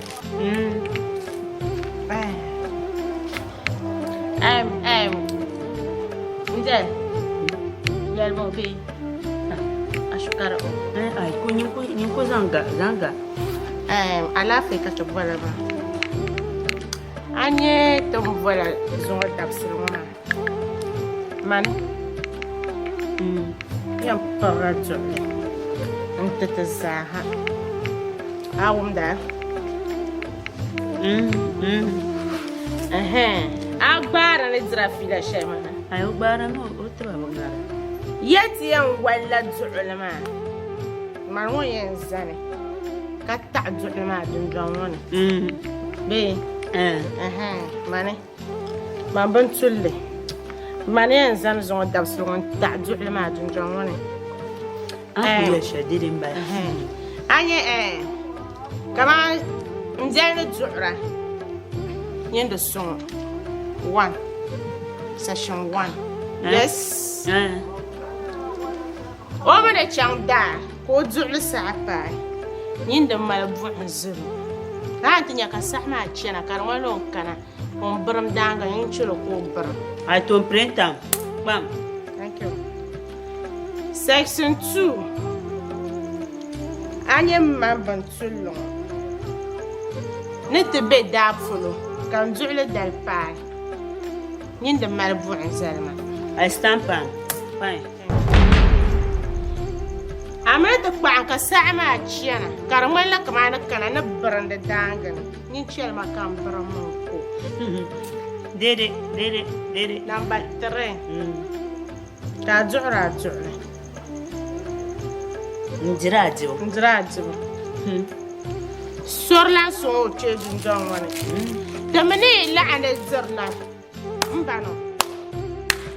Nje, yɛlimi o bee ashukari o. Ai, ko nyin ko zanga zanga. Alaafee ka ti bɔla maa. A nyɛ ti ni bɔla zuŋɔ dabisili ŋɔ maa. Mani yɛn pirila duɣuli n-ti ti zaaha. A wumda? A gbaari ni dira fiila shɛli maa. Ai, o gbaari mi o tiba bi ŋara. Ya ti yɛn walila duɣuli maa. Mani ŋɔ yɛn zani ka taɣi duɣuli maa dundɔŋ ŋɔ ni. Bee? Mani. Man bin tulli mani yɛn zani zuŋɔ dabisili ŋɔ n-taɣi duɣuli maa dundɔŋ ŋɔ ni. A ku yɛli shɛli dede m-bala. A nya Kaman n biɛli ni duɣira nyɛ di suŋ one section one yes o mi ni chaŋ daa ka o duɣili saha paai nyin di mali buɣim ziri o a ti nya ka saha maa chana ka di ŋmanila o ni kana ka o birim daaŋa nyin chɛli ka o birim. I to print am kpam. Thank you. Section 2 A nyɛ m ma bintulli ŋɔ ni ti be daa polo ka n duɣili dali paai nyin di mali buɣim zali ma. I stamp am fine. A mi ni ti kpaɣim ka saha maa chana ka di ŋmanila kamani ni kana ni birindi daaŋa ni nyin chɛli ma ka m birim n ko. Dede, dede, dede. Number 3. Ka a duɣiri a duɣili. N diri a dibu. N diri a dibu. Sori lan sɔŋ o kpee dundɔŋ ŋɔ ni. Ti mi ni yi laɣindi dirila m ba nɔ.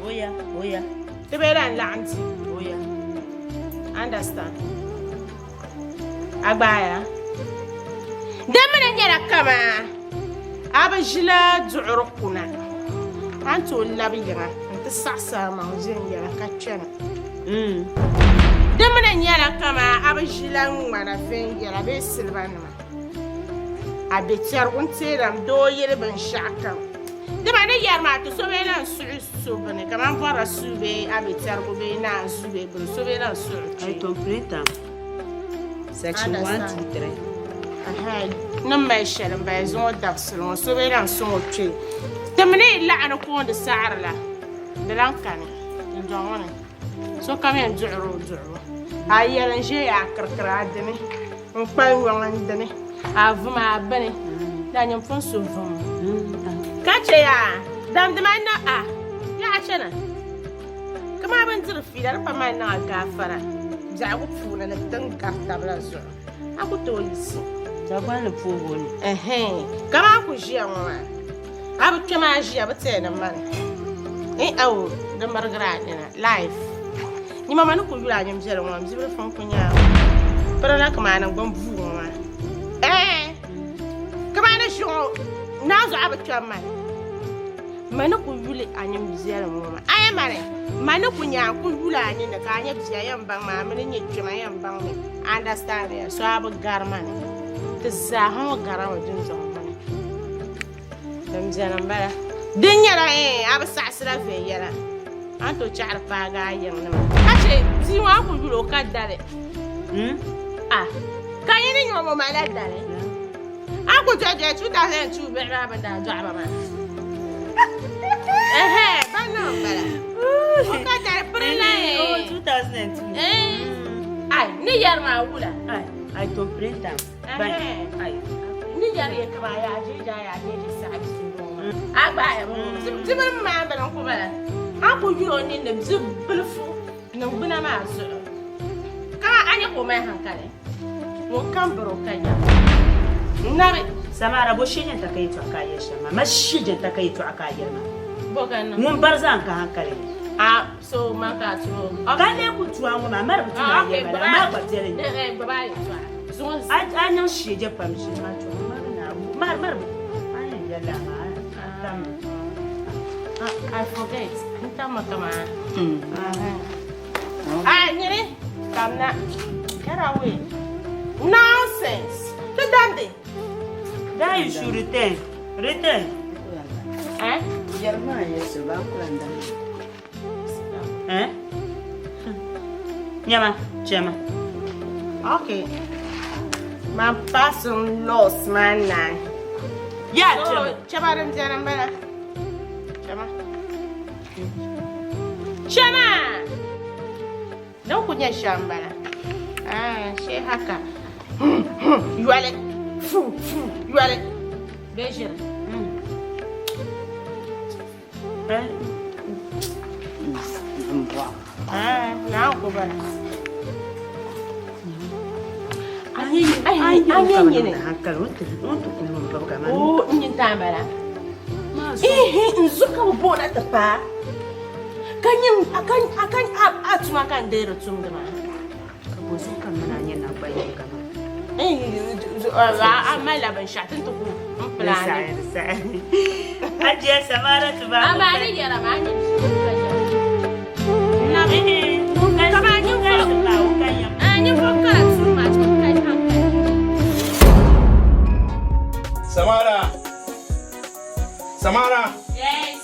Oya, oya. Ti bee lan laɣim di. Oya. Understand? A gbaaya? Di mi ni nyɛla kaman a bi ʒila duɣiri kuna, a ni tooi labi yiŋa nti saɣisi a maŋ viɛnyɛla ka kpɛna. Di mi ni nyɛla kaman a bi ʒila ŋmana viɛnyɛla bee silibanima, a be chɛrigu n-teeram doo yili binshɛɣukam. Dama ni yɛri maa ti so bee lan suɣi so bini kaman bɔrila suu bee a be chɛrigu bee naanzuu bee bini so bee lan suɣi kpee. Section 1, 2, 3. Ni mali shɛli n bala zuŋɔ dabisili ŋɔ so bee lan sɔŋ o kpee ti mi ni yi laɣindi koondi saɣiri la di lan kani dundɔŋ ŋɔ ni sokam yɛn duɣiri o duɣibu a yɛli n ʒe ya a kirikiri a dini n kpali nyɔŋ n dini a vum a bini la nyin pun su vum ka che ya damdi man na a yaɣa chana Kamani bɛ ni diri fiila di pa mali niŋ a gaafara biɛhigu puuni ni tin gari taba la zuɣu, a ku tooi yiɣisi. Dagbaŋ ni puhibu ni. Ɛhɛn, kamani ku ʒiya ŋɔ maa, a bi kpɛm a ʒiya bɛ tɛya ni mani. N awo, di mirigiri a nina, life. Nyima ma ni ku yuli a nyin biɛli ŋɔ, m bibilifu n-ku nyɛ a ŋɔ. Pirila kamani niŋgbun buu ŋɔ maa. Ɛɛn, kamani ʒi ŋɔ, naanzuɣu a bi kpɛm mani. Ma ni ku yuli a nyin biɛlim ŋɔ maa. A yɛn mani, ma ni ku nya n-ku yuli a ninni ka a nyɛ bia yɛn baŋ ma, a mi ni nyɛ kpɛma yɛn baŋ mi. Understand ya? So a bi gari ma ni. Ti zaaha ŋɔ garimi dundɔŋ ŋɔ ni. Din beni m-bala. Din nyɛla eh, a bi saɣisira viɛnyɛla. A ni tooi chaɣiri paagi a yiŋnima. Ka chɛ bia ŋɔ a ku yuli o ka dali. Hmm? Ah, ka yi ni nyɛ o malila dali. A ku dɔɣi dɔɣi 2002 bihi maa bɛn daa dɔɣi ba maa. Ɛhɛ, ban niŋ m-bala. O ka dari piri la eh. Oh, 2002. Eh. Ai, ni yɛri maa wula. Ai, ai to print am. Ban. Ai. Ni yɛri ye kama ya jeje ya jeje saɣi bi maa. A gba ya bibili maa bini n-ku bala. A ku yuli o ninni bi bilifu niŋgbuna maa zuɣu. Kama a nya ka o mali hankali. Ŋun kam biri o ka nya nabi. Samara, bo shee jɛnta ka yɛtɔɣa ka a yɛli shɛm maa? Ma shee jɛnta ka yɛtɔɣa ka a yɛli maa? Bo ka n niŋ? Ŋun bari zaa n-ka hankali ni. A so man ka a tu o. Ka n lee ku tu a ŋɔ maa, mari bi tu ni a yɛli ma la, amaa gba biɛli n-nyɛ. Eh, gbubi a yɛtɔɣa. Zuŋɔ A niŋ shee je pam ʒiri maa chuɣu, mari Naawuni, mari, mari bi a ni yɛn yɛli la maa, a tam mi. I forget. N tam mi kaman. Ah, nyini, kamna. Get away. Nonsense. Ti damdi. That you should return. Return. Eh? Yɛri maa yɛli ba kula n damdi. Eh? Nyama, chema. Okay. Ma passing loss man na. Ya, chema. Chema din biɛni n bala. Chema. Chema! Din ku nyɛ shɛm n-bala. Ah, shee haka. Yoli. Fu, fu, yoli. Bee ʒiri. Ah, naa ku bala. A nyɛ nyini. Oh, n nyin taa bala. Ihi, n zu ka bi boona ti paai. Ka nyɛ a ka a ka a tuma ka n deeri tumdi maa. Ka bo zuɣu ka m mini a nyɛ naŋgban yinga maa? A malila binshɛɣu ti ni ti ku n pilaani. Hajiya Samara ti ba. Amaa ni yɛra maa nyɛ Ninvuɣu kara too much ka hankali. Samara! Samara! Yes.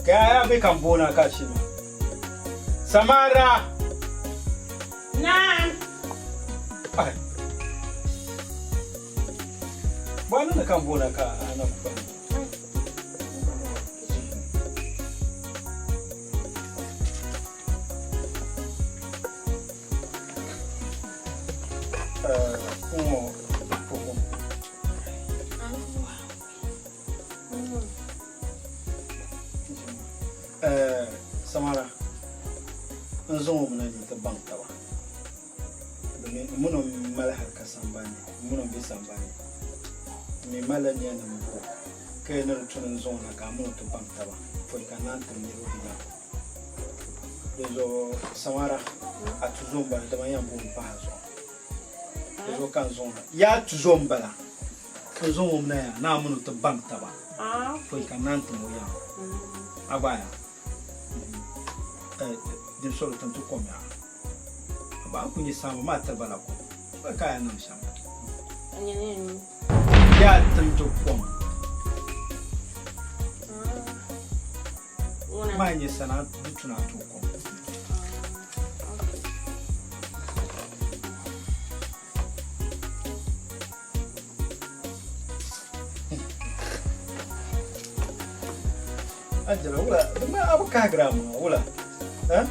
Kaya be kan bona ka shi ma. Samara! Naan. Ai. Ba nuna kan bona ka ana kuka. Ŋɔ puhum. Samara, n zaŋ o mi na ni ti baŋ taba. Domin m mini o mali hali ka sambani ni, m mini o be sambani ni. M mi malila nia ni m bo o ka yi ni di tu ni n zaŋ o na ka a mini o ti baŋ taba pɔi ka naan tim niriba bɛ nyaŋ o. Dinzuɣu Samara, a tuzo m-bala dama n yɛn bo m pahi a zuɣu. Dinzuɣu ka n zaŋ o na. Yaa tuzo m-bala, n zaŋ o mi na yaa ni a mini o ti baŋ taba pɔi ka naan tim o yaŋ. A gba yaa? Din soli tim ti kom yaa. Ba a ku nyɛ saamba maa tiri ba la kom. Bɛ ka a yɛn niŋ shɛm. Yaa tim ti kom. Maa nyɛ sana di tuna a tooi kom. Angela, wula, di ma a bi kahigira a maŋa, wula? Eh?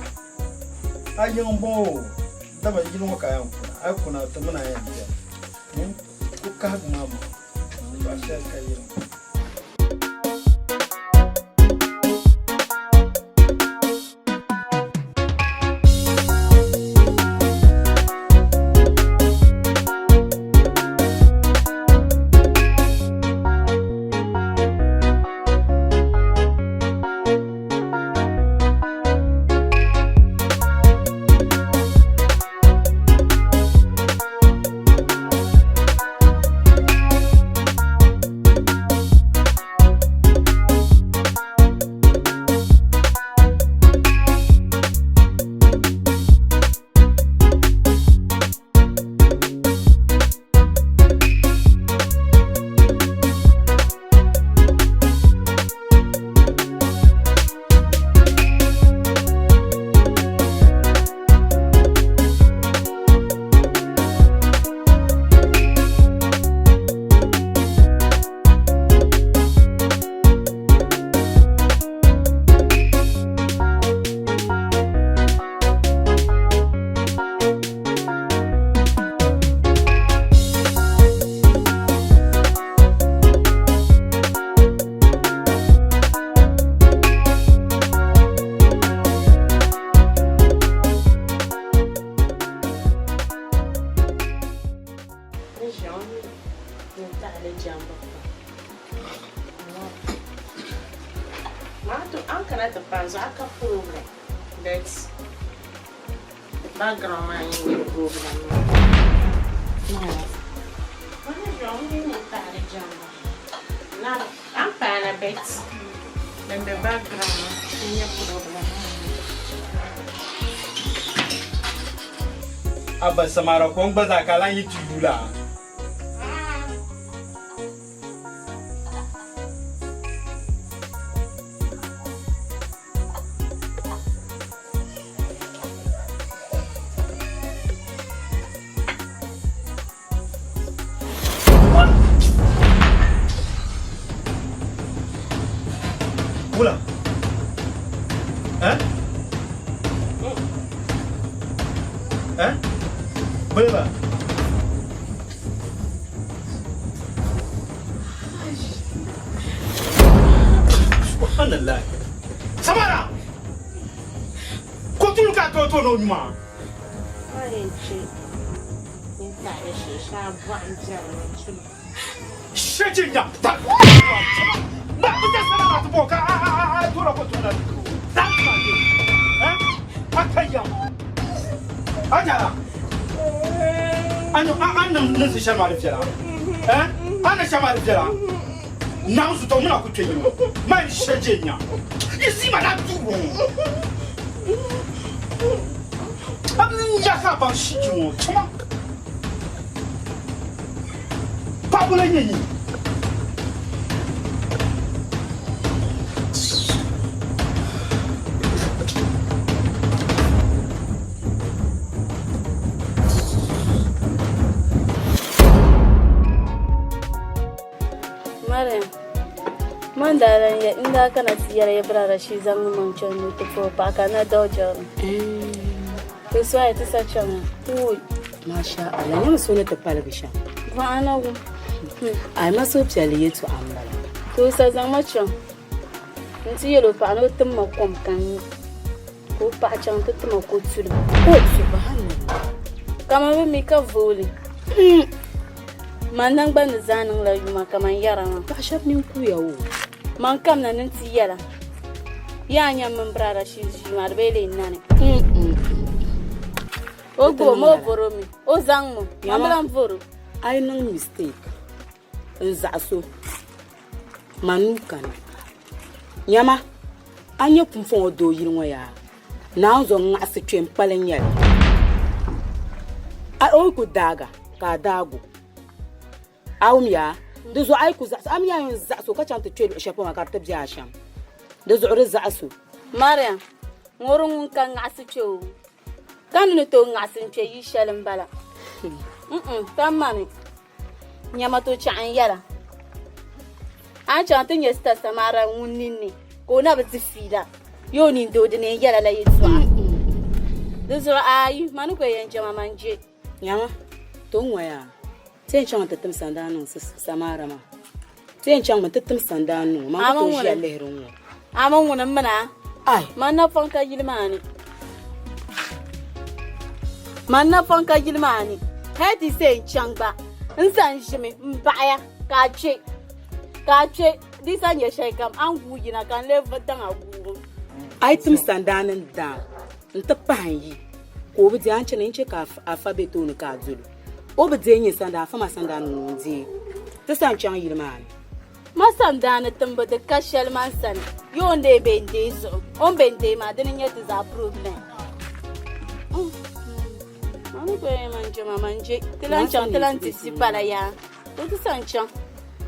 A yiŋ m-bɔŋɔ o, dama yili ŋɔ ka a yɛn kuna, a yi kuna ti mini a yɛn beni. Ku kahigi maa maŋa, yɛltɔɣa shɛli ka yili ŋɔ. Abba Samara ko n gba zaa ka a lan yi ti yuula a. Wula? Eh? Eh? Boliba? Subhanallah. Samara! Ko tulu ka to to no nyuma. Shechin ya. Ba bi za sana maa ti bɔ ka a a a a tora ko tuma na duro. Zan tuma ke. Eh? A ka yam. A jara. A ni a a niŋ niŋsi shɛli maa di viɛla. Eh? A ni shɛli maa di viɛla. Naawuni su to muna ku kpe yino. Ma ni shɛ je nya. Yi zi ma na duu ŋɔ. A ni ya ka baŋ shi ji ŋɔ. Tuma. Paɣaba la nyɛ nyin. Mariam, man daa lan yɛ n daa kana ti yɛli Ibra Rashid zaŋ ni maŋ chaŋ ni o ti fa o paɣa ka na dɔɔ jɛri. Ti sɔya ti sa chaŋ ya. Masha Allah, nyami so ni ti paligi shɛm. Gbaɣa na gu. Ai ma suhupiɛlli yɛtɔɣa m-bala. To o sa zaŋ ma chaŋ nti yɛl o paɣa ni o tim ma kom ka n nyu. Ka o paɣa chaŋ nti ti ma ko tulim. O subhanallah. Kaman bɛ mi ka vooli. Man naŋgban ni zaa niŋla yuma kaman yɛra maa. Paɣ shɛb nini kuuya o. Man kamina ni nti yɛla. Yaa nyam mini Brada Shiz ʒii maa di bee lee nani. O gbubi ma o voro mi. O zaŋ mi. Man bi lan voro. A yi niŋ mistake n zaɣis o, ma nuu kani. Nyama, a nya pumpɔŋɔ doo yili ŋɔ yaa, Naawuni zuɣu ŋaɣisi kpe m-pali n-nyɛ li. A o yi ku daaga, ka a daag o. A wum yaa? Di zuɣu a yi ku zaɣis o, a mi yaa yɛn zaɣis o ka chaŋ ti kpe luɣ shɛli polo maa ka di ti be a shɛm. Di zuɣu di zaɣis o. Mariam, ŋɔri ŋun ka ŋaɣisi kpe o, ka ni ni tooi ŋaɣisi n-kpe yi shɛli m-bala. Mm-mm, ka mani, nyama to chaɣ n-yɛla. A ni chaŋ ti nya Sita Samara ŋun ninni ka o na bi di fiila, yo o nindoo dini n-yɛla la yɛtɔɣa. Di zuɣu ayi, mani ku yɛn jɛma man je. Nyama, to ŋ-ŋɔ yaa, ti yɛn chaŋmi ti tim sandaa niŋ Samara maa. Ti yɛn chaŋmi ti tim sandaa niŋ o, man ku tooi ʒiya lihiri ŋ-ŋɔ. A mi ŋuni m-mini a? Ai! Man napɔŋ ka yili maa ni. Man napɔŋ ka yili maa ni. Hali ti say n chaŋ gba, n sa n ʒimi m-baɣiya ka a kpe, ka a kpe di sa nyɛ shɛlikam a ni guui yina ka n lee daŋ a guubu. A yi tim sandaa ni n-daai nti pahi n yi, ka o bi deei a ni chani n-chɛ ka afa be tooni ka a dol o. O bi deei nyɛ sandaa, afa maa sandaani ŋun deei ti sa n-chaŋ yili maa ni. Ma sandaani timbu di ka shɛli man sani, yi o ni lee be n-deei zuɣu, o ni be n-deei maa dini n-nyɛ ti zaa problem. Man gba yɛn man je ma man je, ti lan chaŋ ti lan ti si pala yaa, to ti sa n-chaŋ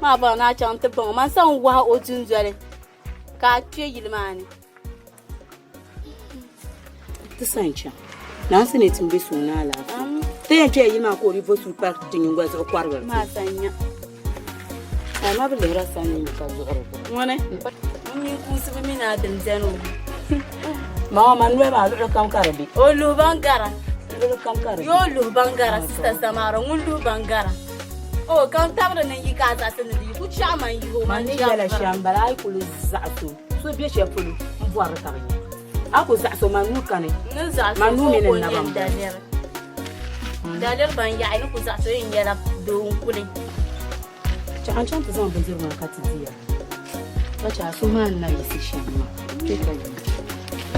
maa bɔri ni a chaŋ ti baŋ o, man sa n-wahi o dundoli ka a kpe yili maa ni. Ti sa n-chaŋ. Naansi ni ti m-be suŋ ni alaafee. Ti yɛn kpɛla yili maa ka o di vo suhu pari ti nyingoli zuɣu kɔrigiri ti. Maa sa n-nya. A ma bi lihira sani ni ka zuɣuri bo. Ŋuni? Ŋun mini kuusi bi mi ni a dini beni o. Ma ŋɔ, man noli maa luɣili kam ka di be. O luhi ban gara. Luɣili kam ka di be. Yoo luhi ban gara, Sista Samara, ŋun luhi ban gara. O ka n tabiri ni n yi ka a zaɣisi ni di yi ku chaɣ man yihi o, man man ni chaɣ yɛla vara. shɛm m-bala, a yi kuli zaɣis o. So be shɛli polo m-bɔri li ka bi nya. A ku zaɣis o, man nuu kani. N ni zaɣis o Man nuu ka o mini ko n naba n-nyɛ m-bɔŋɔ. daliri. Daliri ban yaɣi ni ku zaɣis o yɛn nyɛla doo n-kuli. Chaɣ n-chaŋ ti zaŋ bindirigu maa ka ti di ya. Ka chɛ a suhu maa ni na yiɣisi shɛm maa, kpe ka yi.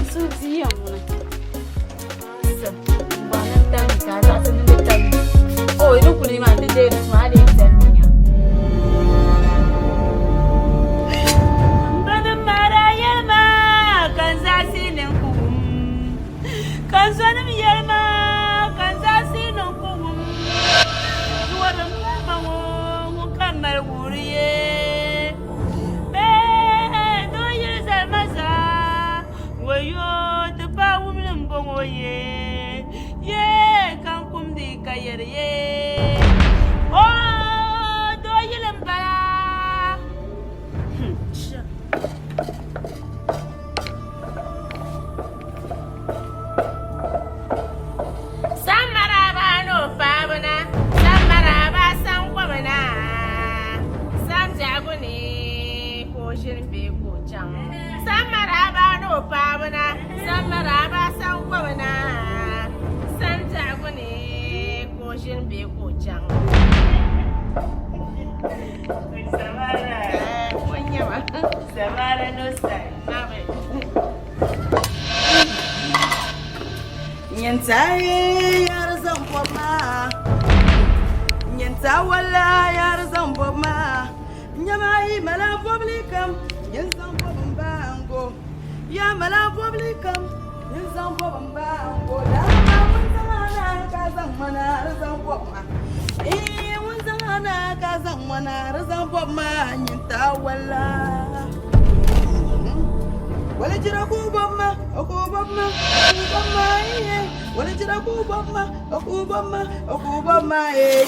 N suhu di ya ŋuna. Maasa, m-bɔri ni n tam ka a zaɣisi ni di tam mi. O ni kuli maa ti deeri tuma a lee tam mi nya. Bani mara yɛlima ka n zaɣisi ni n ku wum, ka n zɔnim yɛlima ka n zaɣisi ni n ku wum. Zuwari m-pahi ma ŋɔ, ŋun ka m mali wuhiri ye. Bee doo yili zali ma zaa, wayo ti paai wumli m-bɔŋɔ ye. Ye ka n kumdi ka yɛri ye. O doo yili m-bala. Samaraba ni o paɣaba na, Samaraba saŋkɔmi na, Sambiɛhigu ni ka o ʒini bee ka o chaŋ. Samaraba ni o paɣaba na, Samaraba saŋkɔmi na, Sambiɛhigu ni ka o ʒini bee ka o chaŋ. Samara, o nyɛ ba. Samara no style. Nyɛntahi yari zaŋ bɔb maa Nyɛnta wala yari zaŋ bɔb maa Nyama yi mala bɔbili kam Nyin zaŋ bɔb m baango Ya mala bɔbili kam Nyin zaŋ bɔb m baango Dama ŋun zaŋ a na ka zaŋ ma na di zaŋ bɔb ma Ii ŋun zaŋ a na ka zaŋ ma na di zaŋ bɔb ma Nyɛnta wala Wali jira ku bɔb ma o ku bɔb ma o ku bɔb ma iye Wali jira ku bɔb ma o ku bɔb ma o ku bɔb ma eh.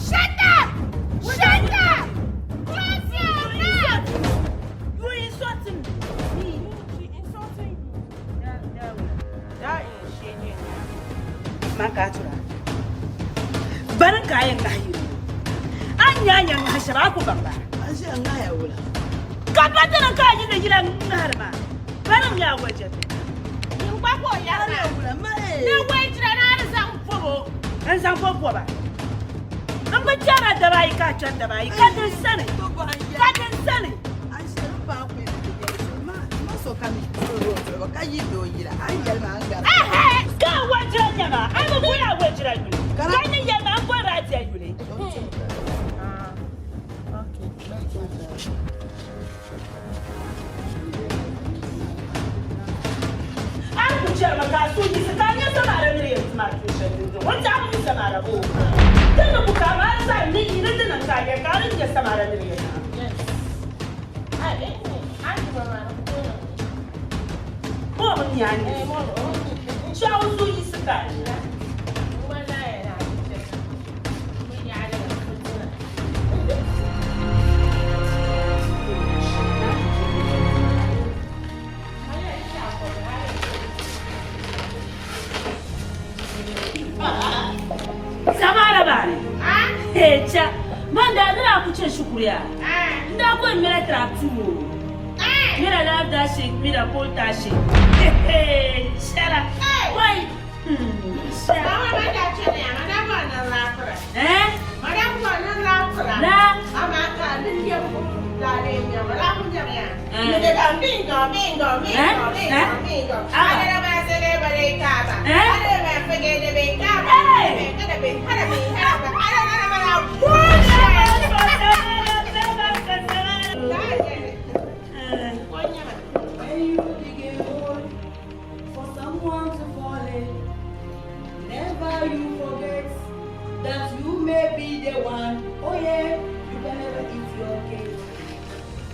Shut up! Shut up! Close your mouth! You insulting me. She insulting you. That is shady. Man ka tura. Barin ka yɛn ŋahi yino. A nya a yɛn ŋahi shɛba a ku baŋ ba. An ʒiya ŋahaya wula. Ka ba dini ka a yi ni yila ŋahiri maa. Barin mi a wajɛti. Yin gba ka o yɛri maa. Wula ma ee. Ni wajira naa di zaŋ bɔbo. N zaŋ bɔbi bɔba. N bi chɛrila daba ayi ka a chɛri daba ayi. Ka din sani. Ka din sani. An shɛli n paai kuli ni ti yɛli so ma ma so ka mi o tuɣibu ka yi doo yila a ni yɛli ma n gari. Ka a wajira nyɛma a bi boli a wajira yuli. Ka ni yɛli ma n boli a tia yuli. A ni ku chɛrimi ka a suhu yiɣisi ka a nya samara ni yɛn tim a tuun shɛli din diŋ o ni daa bi mi samara boo. Ti ni ku ka a maa zaa ni yi ni di niŋ ka a yɛli ka a ni nya samara ni yɛn niŋ. Ŋɔ bi nya a ni shɛɣu suhu yiɣisi ka a nya. Samara bani. Echa. Man da dina ku ce shukuriya. Nda ko mira trap tu. Mira love that shit, mira pull that shit. Chala. Wai. Eh? La. When you dig a hole for someone to fall in, never you forget that you may be the one. Oh yeah, you can never eat your cake.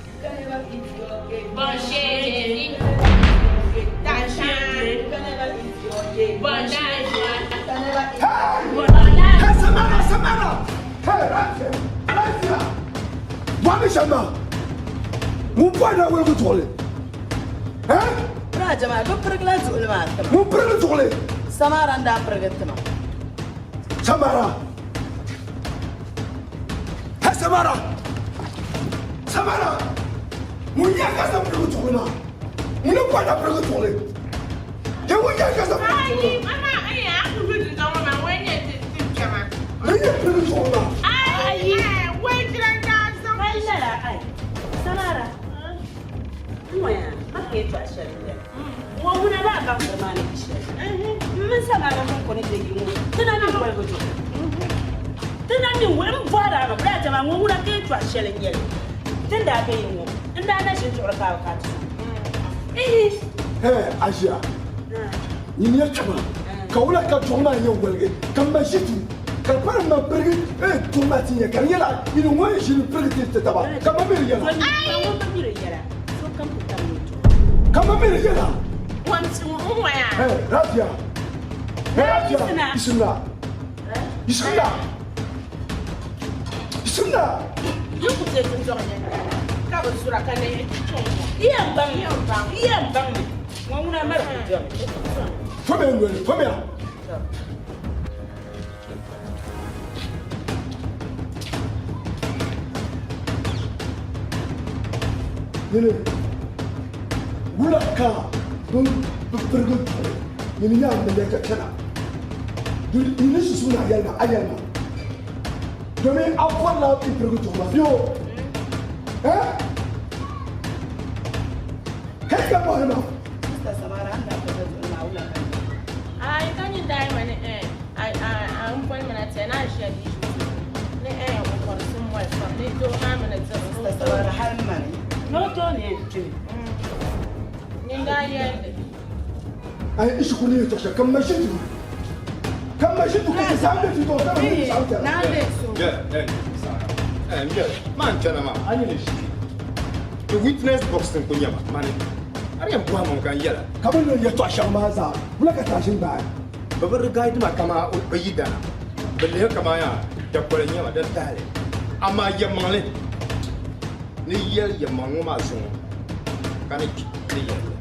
You can never eat your cake. Bon You can never eat your cake. You can never eat. Hey, Samara, Samara! Hey, Rafi, Rafi! Wami Shama! Mun bɔ na wele ko tuɣuli? Eh? Bra jama, bi pirigila zuɣuli maa tima. Mun pirigi tuɣuli? Samara n daa pirigi tima. Samara! Hey, Samara! Samara! Mun yɛ ka sa pirigi tuɣuli maa? Mun ne bɔ na pirigi tuɣuli? Ye mun yɛ ka sa pirigi tuɣuli? Mun yɛ pirigi tuɣuli maa? Ai lala ai. Samara. Ŋɔya, ma ka yɛltɔɣa shɛli n-yɛli. Ŋɔ ŋuna laa baŋdi maa ni bi shɛli. M mini Samara ŋun kuni be yi ŋɔ, ti na mi woligu doli. Ti na mi woli, m bɔhiri a mi, biraada maa, ŋɔ ŋuna ka yɛltɔɣa shɛli n-yɛli. Ti ni daa be yi ŋɔ, n daa na ʒini duɣiri ka a bi ka ti sɔŋ. Ihi. Hey, Asia. Nyini ya kpɛma ka wula ka duɣu maa yɛn woligi ka m ma ʒi duu ka di pari ma pirigi eh, duɣu maa ti nya ka di nyɛla yini ŋɔ yɛn ʒini pirigi ti taba ka ma mi di yɛla. Ka ma mi di yɛla. Hey, Rabia. Hey, Rabia. Yisimla. Yisimla. Yisimla. Iyan baŋ mi. Ŋɔ ŋuna mali ku dɔmi. Fɔmiya noli, fɔmiya. Yini, wula ka Bɛ bi pirigi duɣili nyini nya m-mali ka chana. Di yi ni susuuni a yɛli ma, a yɛli ma. Domin a bɔrila m pirigi duɣu ma bee o? Eh? Hey ka bɔhiri ma. Sista Samara, a ni daa pirigi duɣili maa wula ka niŋ? Aai, ka nyin daa yɛli ma ni eh, a, a, a m boli ma na ti yɛli ni a ʒiya bia ʒi o tooni ni eh, o kɔri ti moli pam ni doo maa mi ni diri Sista Samara, hali m mani. Ni o tooni yɛn kpimi. Nyin daa yɛli li. Ai ishi kuni yɛtɔɣ shɛli ka m ma ʒi duu, ka m ma ʒi duu ka ti zaa be dundɔŋ ka ma mi zaŋ tɛra. Man chana maa, a ni ni ʒi ti witness box n ku nyɛ ma, mani a di yɛn bɔhi ma ka n yɛla. Ka bɛ niŋ yɛtɔɣ shɛŋa maa zaa, wula ka ti ʒini gbaai? Bɛ bi regard ma kaman bɛ yidana, bɛ lihi kaman yaa dakoli n-nyɛ ma din tahi li. Amaa yɛlimaŋli ni yɛli yɛlimaŋli ŋɔ maa zuŋɔ ka ni kpi ni yɛli li.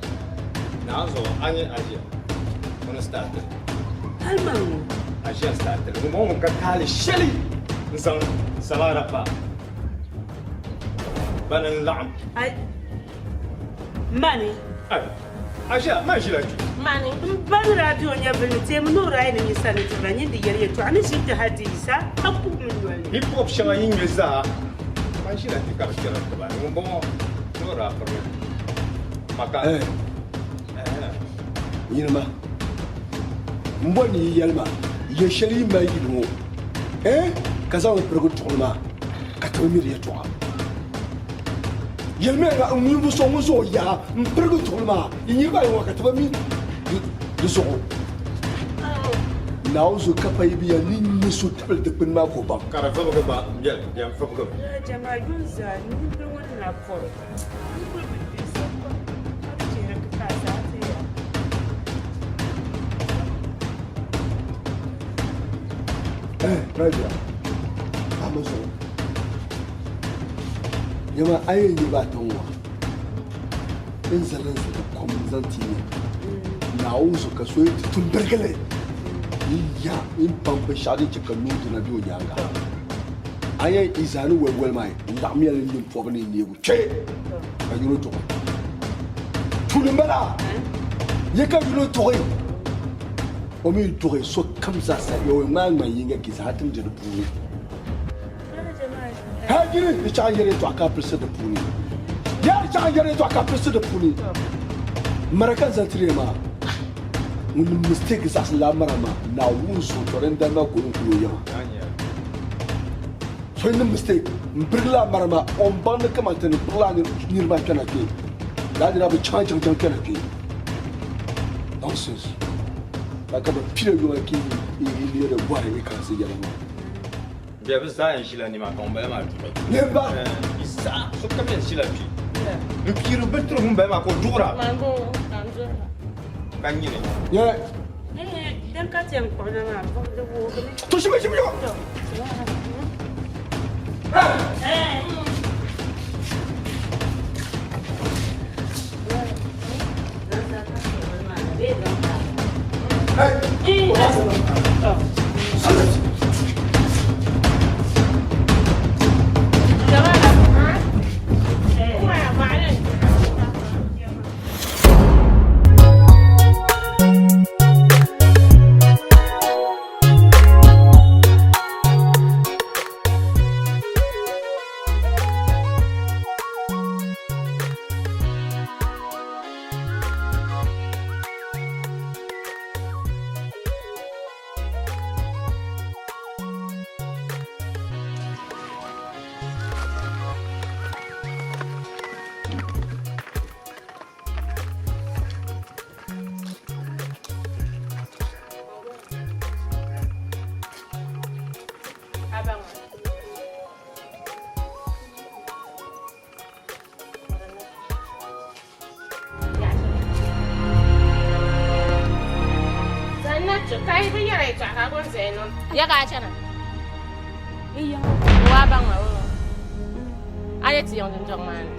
Naa zuɣu a nyɛ Aʒia ŋuni start li. Hali man ŋɔ. Aʒia n-start li. Ŋumbɔŋɔ ŋun ka taali shɛli n-zaŋ Samara pa bani n-laɣim. Ai, mani. Ai, Aʒia, man ʒila kpe. Mani. M ba ni daa be o nyɛvili ni, teemi ni o daa yi ni nyɛ sani diriba nyin di yɛli yɛtɔɣa ni ʒi nti hal ti yi sa ka puhi mi noli ni. Hip hop shɛŋa yi ŋme zaa, man ʒila kpe ka bɛ kpɛri n tiba ni. Ŋumbɔŋɔ ni o daa pirimi ma ka. Eh, yinima, m bɔri ni yi yɛli ma yɛ shɛli yi mali yili ŋɔ, eh, ka zaŋ li pirigi duɣili maa ka ti bi mi di yɛtɔɣa. Yɛlimiya ma n ninvuɣ so ŋun zaŋ o yaa m-pirigi duɣili maa, yi niriba ayi ŋɔ ka ti bi mi di zuɣu. Naawuni zuɣu ka pa yi bi yɛli ni n nya so tabili dikpini maa ka o baŋ. Ka di vibigi ba m-beli, di yɛn vibigimi. Yaa jɛma yuŋ zaa, niŋ ŋɔ ni na pɔri. N kuli bi kpi so pam, ka di chihiri kikaa zaa ti ya. Eh, Rabia, ama zuɣu. Nyama a yɛn nyɛ ba tiŋ ŋɔ n zali n zali kom n zaŋ ti nya Naawuni zuɣu ka so yi ti tum birigili n ya n baŋ binshɛɣu din chɛ ka nuu dina be o nyaaŋa. A yɛn yi zaani waliwali maa n laɣim ya li nyin pɔbu ni neebu kpe ka yino duɣi. Tuuli m-bala yi ka yino duɣi o mi duɣi sokam zaasa Yawɛ ŋmaai ŋmani yiŋga ki zaa ti ni di di puuni. Hal yini di chaŋ yɛri yɛtɔɣa ka a pilisi di puuni. Yaa di chaŋ yɛri yɛtɔɣa ka a pilisi di puuni. Mara ka n zaŋ tiri ya maa, ŋun niŋ mistake zaɣisi lala mara maa, Naawuni zuɣu tɔ dindali maa ka o yɛn kuli o yiŋa. So yi niŋ mistake m-birigi lala mara maa, o ni baŋ ni kaman ti ni kpuɣi lala niriba maa kpɛna kpe, lala nira bi chaŋ chaŋ chaŋ kpɛna kpe. Nonsense. Ka ka bɛ pili yuma ki yi leeri bɔri yi kalinsi yɛla maa. Bɛ bi zaa yɛn ʒila nimaa ka ŋunbala maa duɣi. Niriba. Yi zaa sokam yɛn ʒila kpe m-piiri bindirigu ŋunbala maa ka o duɣira. Ka nyini. Nyɛ. Din ka ti yɛn kpuɣi na maa, di wuhimi. To shimi shimi yo. Ya ka a chana? Waa baŋ ma o. A yɛ ti yiŋ dundɔŋ maa ni.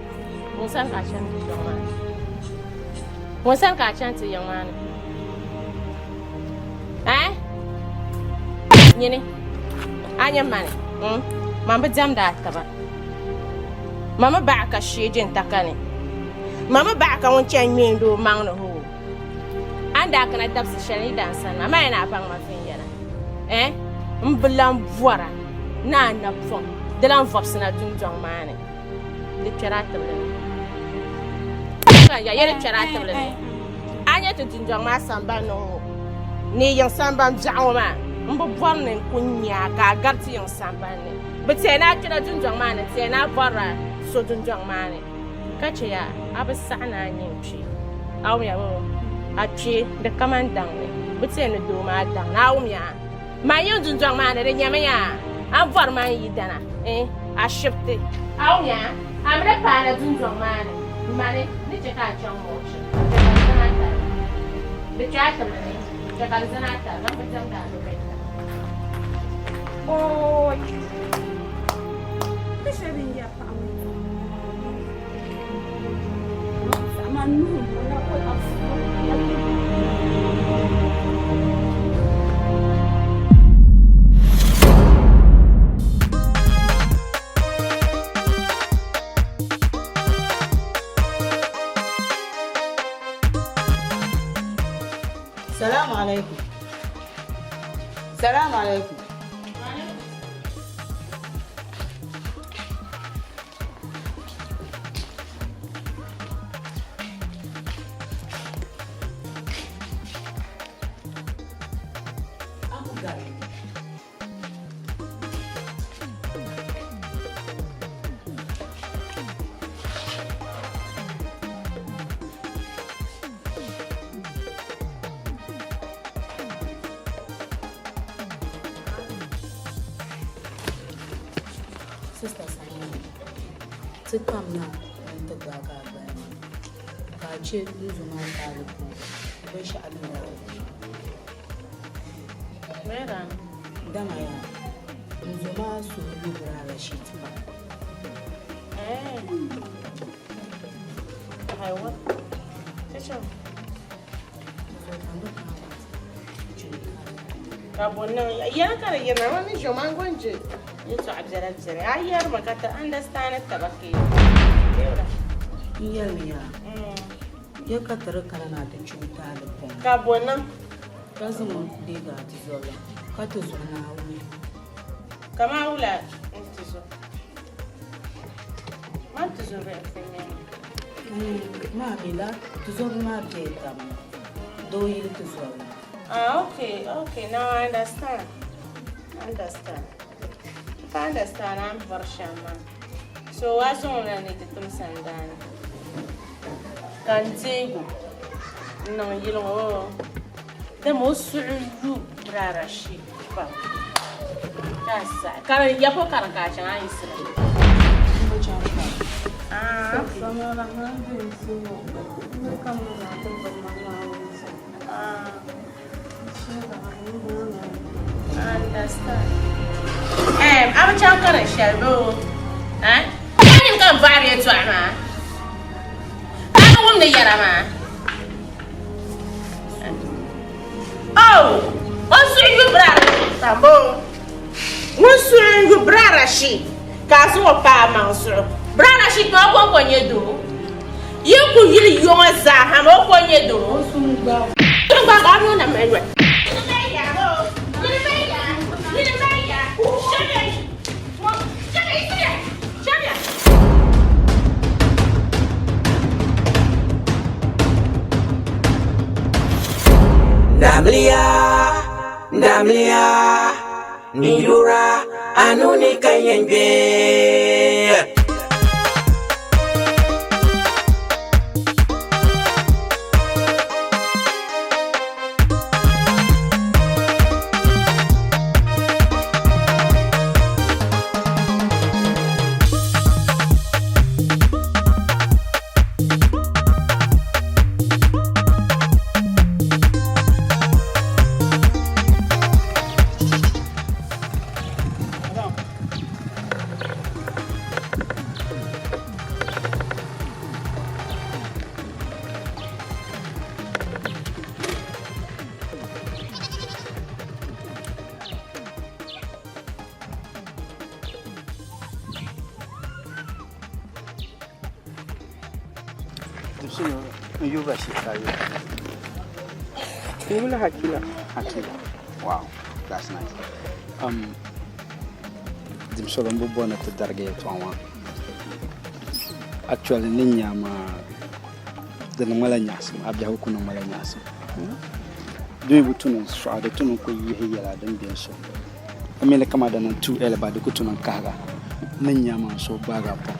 Ŋun sani ka a chani dundɔŋ maa ni. Ŋun sani ka a chani ti yiŋ maa ni. Eh? Nyini. A nyɛ mani. Mm. Man bi diɛmdi a taba. Ma mi baɣa ka shee je n-ta ka ni. Ma mi baɣa ka ŋun chani ŋmeendi o maŋ ni hoo. A ni daa kana dabisi shɛli ni daa n sani maa, maa yɛn a baŋ ma viɛnyɛla. Eh? M bi lan bɔra ni a napɔŋ di lan vɔbisina dundɔŋ maa ni. Di kpɛri a tibili ni. Ya yɛli kpɛri a tibili ni. A nya ti dundɔŋ maa samban ni ŋɔ ni yiŋ samban biɛɣu ŋɔ maa, m bi bɔri ni n ku nya a ka a gari ti yiŋ samban ni. Bɛ teei ni a kpɛla dundɔŋ maa ni, n teei ni a bɔrila so dundɔŋ maa ni. Ka chɛ ya, a bi saɣi ni a nyɛ n kpee. A wumya bɛ? A kpee di kaman daŋ ni. Bɛ teei ni doo maa daŋ ni. A wumya? Man yiŋ dundɔŋ maa ni, di nyɛmi ya a ni bɔri ma n yidana, eh, ashibiti. A wumya? A mi ni paana dundɔŋ maa ni, mani ni chɛ ka a chaŋ mɔɣichi. Chɛ ka di zani a tariga. Di kpe a tibili ni, chɛ ka di zani a tariga. M bi diɛmdi a nubila. Ooi! Ti shɛli din yɛri paɣa ŋɔ amaa nuhi n bɔŋɔ na o Salamu alaikum. Salamu alaikum. Sista Samira, ti kamina ni ti gbaagi a gbaya maa ka a chɛ n zo maa taali puuni binshɛɣu din daa niŋ. Dama yaa, n zo maa suhu lu biri Rashid pam. Ka bo niŋ yɛli ka di yirina ŋɔ ni ʒiɛman ŋɔ je yɛltɔɣa biɛla biɛla a yɛrimi ka ti understand taba kee N yɛlimi yaa ya ka ti di kana ni a ti chubu taali pɔŋ ka bo niŋ ka zaŋ o deegi a tizɔri la ka ti zuɣu Naawuni. Kaman wula n tizo? Man tizo bɛ n nyɛ. Maa mi la tizɔri maa bɛ tam doo yili tizɔri la. Ah, okay, okay, now I understand. Understand. If I understand, I'm bɔri shɛm maa. So a zaŋ o na ni ti tim sandaani ka n deegi o n niŋ yili ŋɔ oo dama o suhu yu Biraara shee pam ka a saɣi ka di ya po karim ka a chaŋ a yiɣisira. Ah, ah. I understand. A bi chaŋ karim shɛli bee o? Eh? Ka nyin ka n vaari yɛltɔɣa maa? Ka a bi wumdi yɛla maa? Oh! O suhu yu biraara pam o. Ŋun suhu n-yu biraara shi ka a zaŋ o pa a maŋ zuɣu. Biraara shi maa o kɔŋko n-nyɛ doo. Yi ku yili yoŋɔ zaa ha maa o ko n-nyɛ doo. O suhu gbaag a nuu na mali noli. Ndamliya, ndamliya, ni yura anuni kanyengwe. N yuli Hakila. Hakila. Wow, that's nice. Dimsolo n bi bɔ ni ti darigi yɛltɔɣa maa. Actually, ni nya maa di niŋ ma la nyaɣisim, a biɛhigu ku niŋ ma la nyaɣisim. Di mi bi tu ni n sɔɣi, di tu ni n ku yihi yɛla din be n suhu. A mi ni kama di niŋ too early ba di ku tu ni n kahiga. Ni nya maa n suhu gbaagi a pam.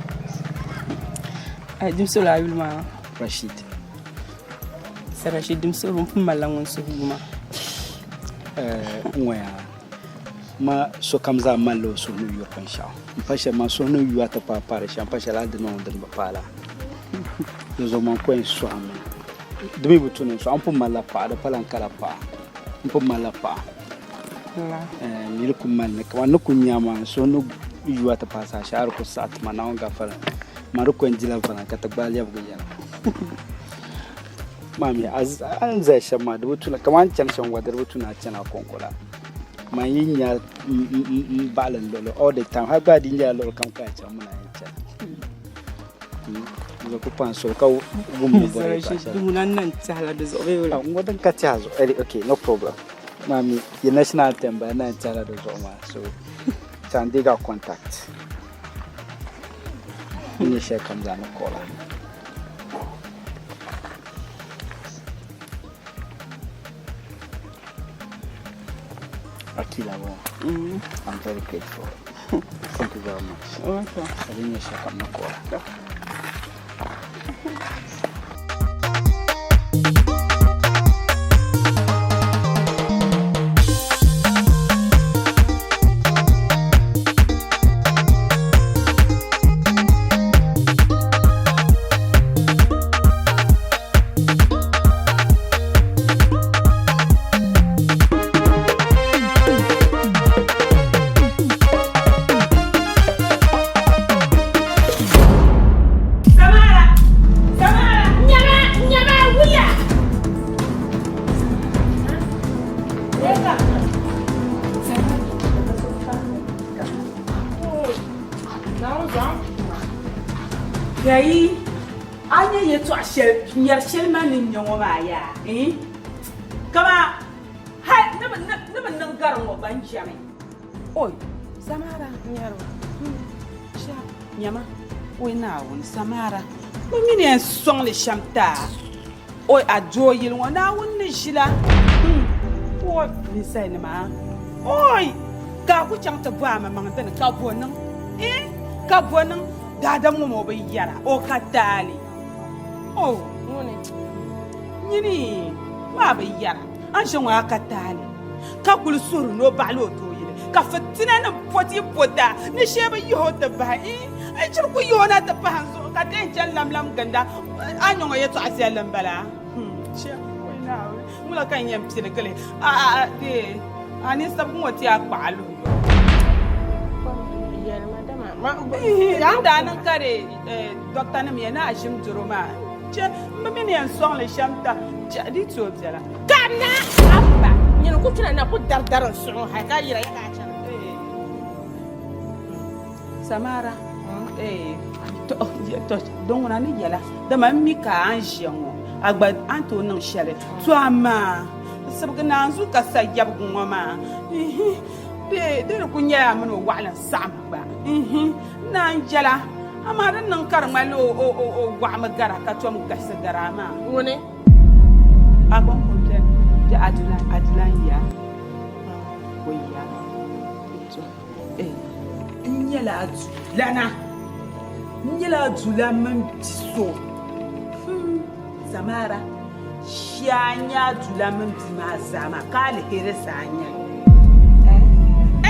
Ai Dimsolo a yuli maa? Rashid. Sir Rashid Dimsolo n pun malila ŋun suhu yu ma. N ŋɔya ma sokam zaa malila o suhu ni yuri binshɛɣu. M pa shɛli man suhu ni yu a ti paai paari shɛm, m pa shɛli hali di niŋ dini bi paai la. Di zuɣu man ko yɛn sɔhimi. Di mi bi tu ni n sɔhi, m pun malila paɣa, di pala n kala paɣa. M pun malila paɣa. N ni ku mali ni kaman ni ku nya ma n suhu ni yu a ti paai saha shɛli a di ku saɣi ti ma Naawuni gafara ma di ko n dila vana ka ti gbaai lɛbigi yɛla. Maa mi a ni zali shɛm maa di bi tu ni kaman a ni chani shɛm gba di bi tu ni a chani a kɔŋko la. Man yi nya m baɣali n luɣili all the time hali gba di nyɛla luɣili kam ka a chaŋ mini a yɛn chana. N ku paai n suhu ka wum ni bɔri yɛltɔɣa shɛli. Ŋuna n-na n-tɛhila di zuɣu bee wula? Ŋɔ din ka tɛha zuɣu okay no problem. Mami, your national anthem ba na n-tɛhila di zuɣu maa so can dig our contact. N nyɛ shɛli kam zaa ni call a. Akila bo. I'm very grateful. Thank you very much. Okay. Ka di nyɛ shɛli kam ni call a. Samara! Samara! Nyama! Nyama! Wuya! Yayi, a nya yɛtɔɣ shɛli nyari shɛli man ni nya ŋɔ maa yaa, eh? Kaman hal ni bi niŋ gari ŋɔ gba n-jɛmi. Oi, Samara, nyari o. Sha, nyama, oi Naawuni, Samara, bɛ mi ni yɛn sɔŋ li shɛm ti a. Oi, a doo yili ŋɔ, Naawuni ni ʒila. Oi, ninsalinima, oi, ka a ku chaŋ ti bɔ amaŋ dini, ka bɔ niŋ? Eh, ka bɔ niŋ? Daadam ŋɔ ma o bi yɛra, o ka taali. O, Ŋuni? Nyini maa bi yɛra, a ni ʒe ŋɔ a ka taali, ka kuli suhiri ni o baɣili o doo yili, ka fitinanim poti pota ni shee bi yihi o ti bahi. Ii, n chiri ku yihi o na ti pahi n zuɣu ka ti yɛn chani lamlam ginda. A nya ŋɔ yɛtɔɣa viɛlli m-bala? Chɛ, wai Naawuni, ŋula ka n yɛn pirigili? A, a, a, dee, a ninsabigi ŋɔ ti a kpaɣi luhi yɔɣu. Ihi, din daa niŋ ka di dɔktanim yɛn ni a ʒim doro maa, chɛ, m bi mi ni yɛn sɔŋ li shɛm ta, chɛ, di tooi biɛla. Kamina a ba, nyini ku chana na ku dari dari n suɣu hali ka yira ya ka a chana. Samara, eh, to, to, din ŋuna ni yɛla, dama m mi ka a ni ʒiya ŋɔ, a gba a ni tooi niŋ shɛli. To amaa, sibigi naanzuu ka sa yɛbigu ŋɔ maa, ihi, di, di di ku nyɛla a mini o waɣila n-saɣim gba, ihi, n naan jɛla, amaa di niŋ ka di ŋmanila o, o, o, o waɣimi gara ka tom galisi gara a maa. Ŋuni? A kɔŋko beni, bɛ Adulan, Adulan ya, o ya, to, eh. N nyɛla Adulana, n nyɛla Adulan mini bi so, hmm, Samara, shia n-nyɛ Adulan mini bia maa zaa maa, ka aliheri zaa n-nyɛ li. Eh,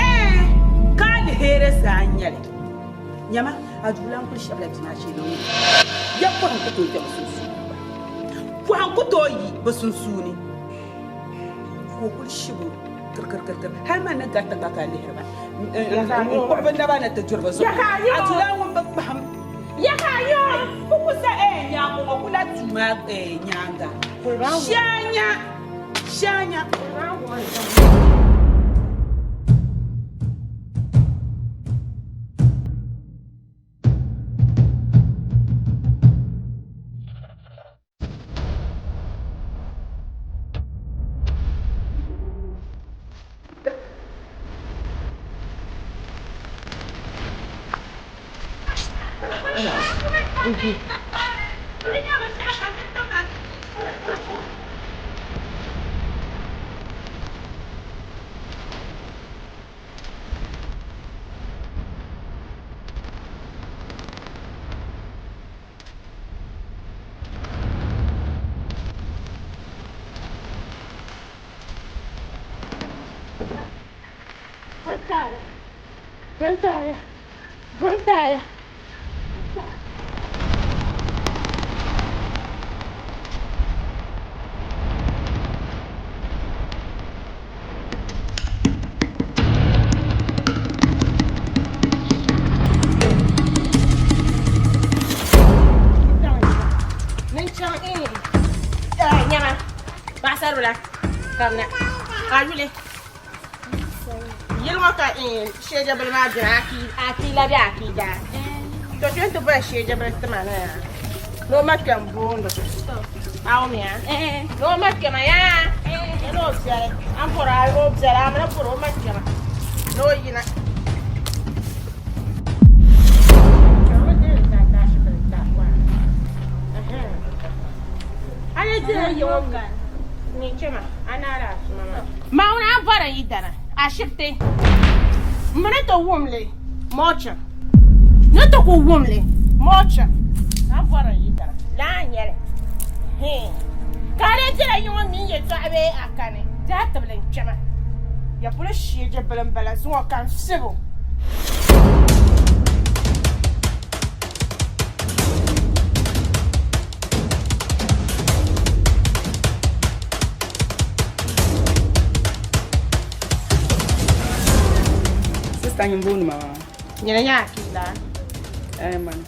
eh, ka aliheri zaa n-nyɛ li. Nyama, Adulan kuli shɛbila bia maa shee ni o ŋuni. Ya pɔhim ku tooi kpe bɛ sunsuuni gba. Pɔhim ku tooi yi bɛ sunsuuni. Ka o kuli shib o kirikirikirikiri. Hali man ni gariti gba ka lihiri ba. N kpuɣi bɛ naba ni ti duri bɛ zuɣu. Adulan ŋun bi kpahim. Bɛ ku sa nyaaŋa ŋɔ ku lahi tuui maa nyaaŋa. Shɛanya! Shɛanya! Yili ŋɔ ka sheejabili maa beni a ti labi a ti daa to kpɛ ti boli sheejabili tima na yaa ni o ma kpɛm boondi a wumya ni o ma kpɛma yaa ni o biɛli a ni bɔri o biɛli a mi ni bɔri o ma kpɛma ni o yina. Maawuni a bɔri n yidana ashibiti m mi ni ti wum li mochi ni ti ku wum li mochi a bɔri n yidana laa n nyɛli ka a lee bela yiŋɔ mini yɛltɔɣa bee a kani daa tibili n kpɛma ya polo sheeje bili m bala zuŋɔ ka n fibu. Sista nyin booni ma maa. Nyina nyɛ Akila. Eh man.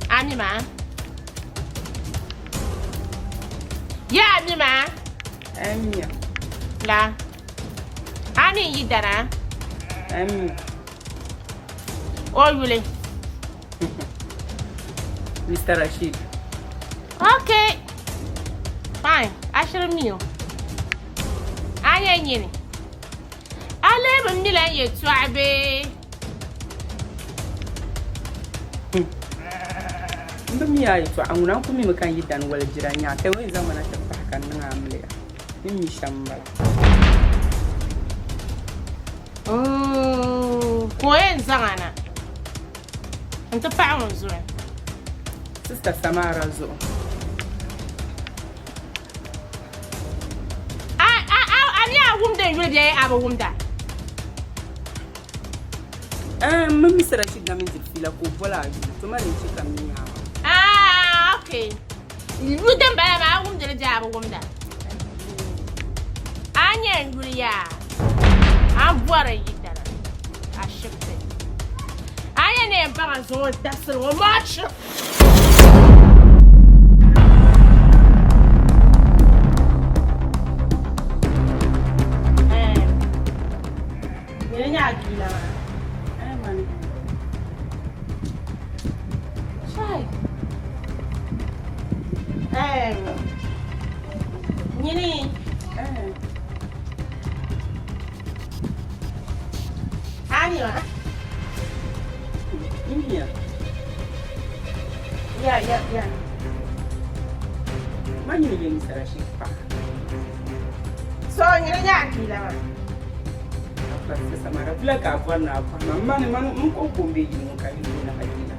Ami maa. Ya ami maa. Ami. La. Ami n yi dana. Ami. O yuli. Mr. Rashid. Okay. Fine. Ashiri mi o. A nyɛ nyini. A lee bi mi la n yɛltɔɣa bee? M bi mi a yɛltɔɣa ŋuna n ku mimi ka n yi dani walijira nyaa ka o yɛn zaŋ ma na ti pahi ka n niŋ amiliya. N ni mi shɛm m-bala. Ka o yɛn zaŋ a na n-ti paɣi ŋun zuɣu. Sista Samara zuɣu. A mi a wumdi n yuli bee a bi wumda? Ɛɛn, m mini Mr. Rashid na mini diri fiila ka o boli a yuli, to ma din chɛ ka m mi a maa. Ah, okay. Yu din bala maa a wumdi li bee a bi wumda? A nya n yuli yaa, a ni bɔri n yidana ashibiti. A nya ni yɛn baŋ a zuŋɔ dabisili ŋɔ March. Nyini nyɛ a bia maa. Chai. Nyini. Ani ma. India. Ya ya ya. Ma nyini yɛn sara shi pa. So nyini nyɛ akila ma. Apa samara bila ka bɔri na bɔri ma mani mani n ko ko n bɛ yili ŋɔ ka yuli ŋɔ na akila.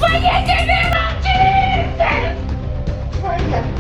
Fire in the name of Jesus! Fire!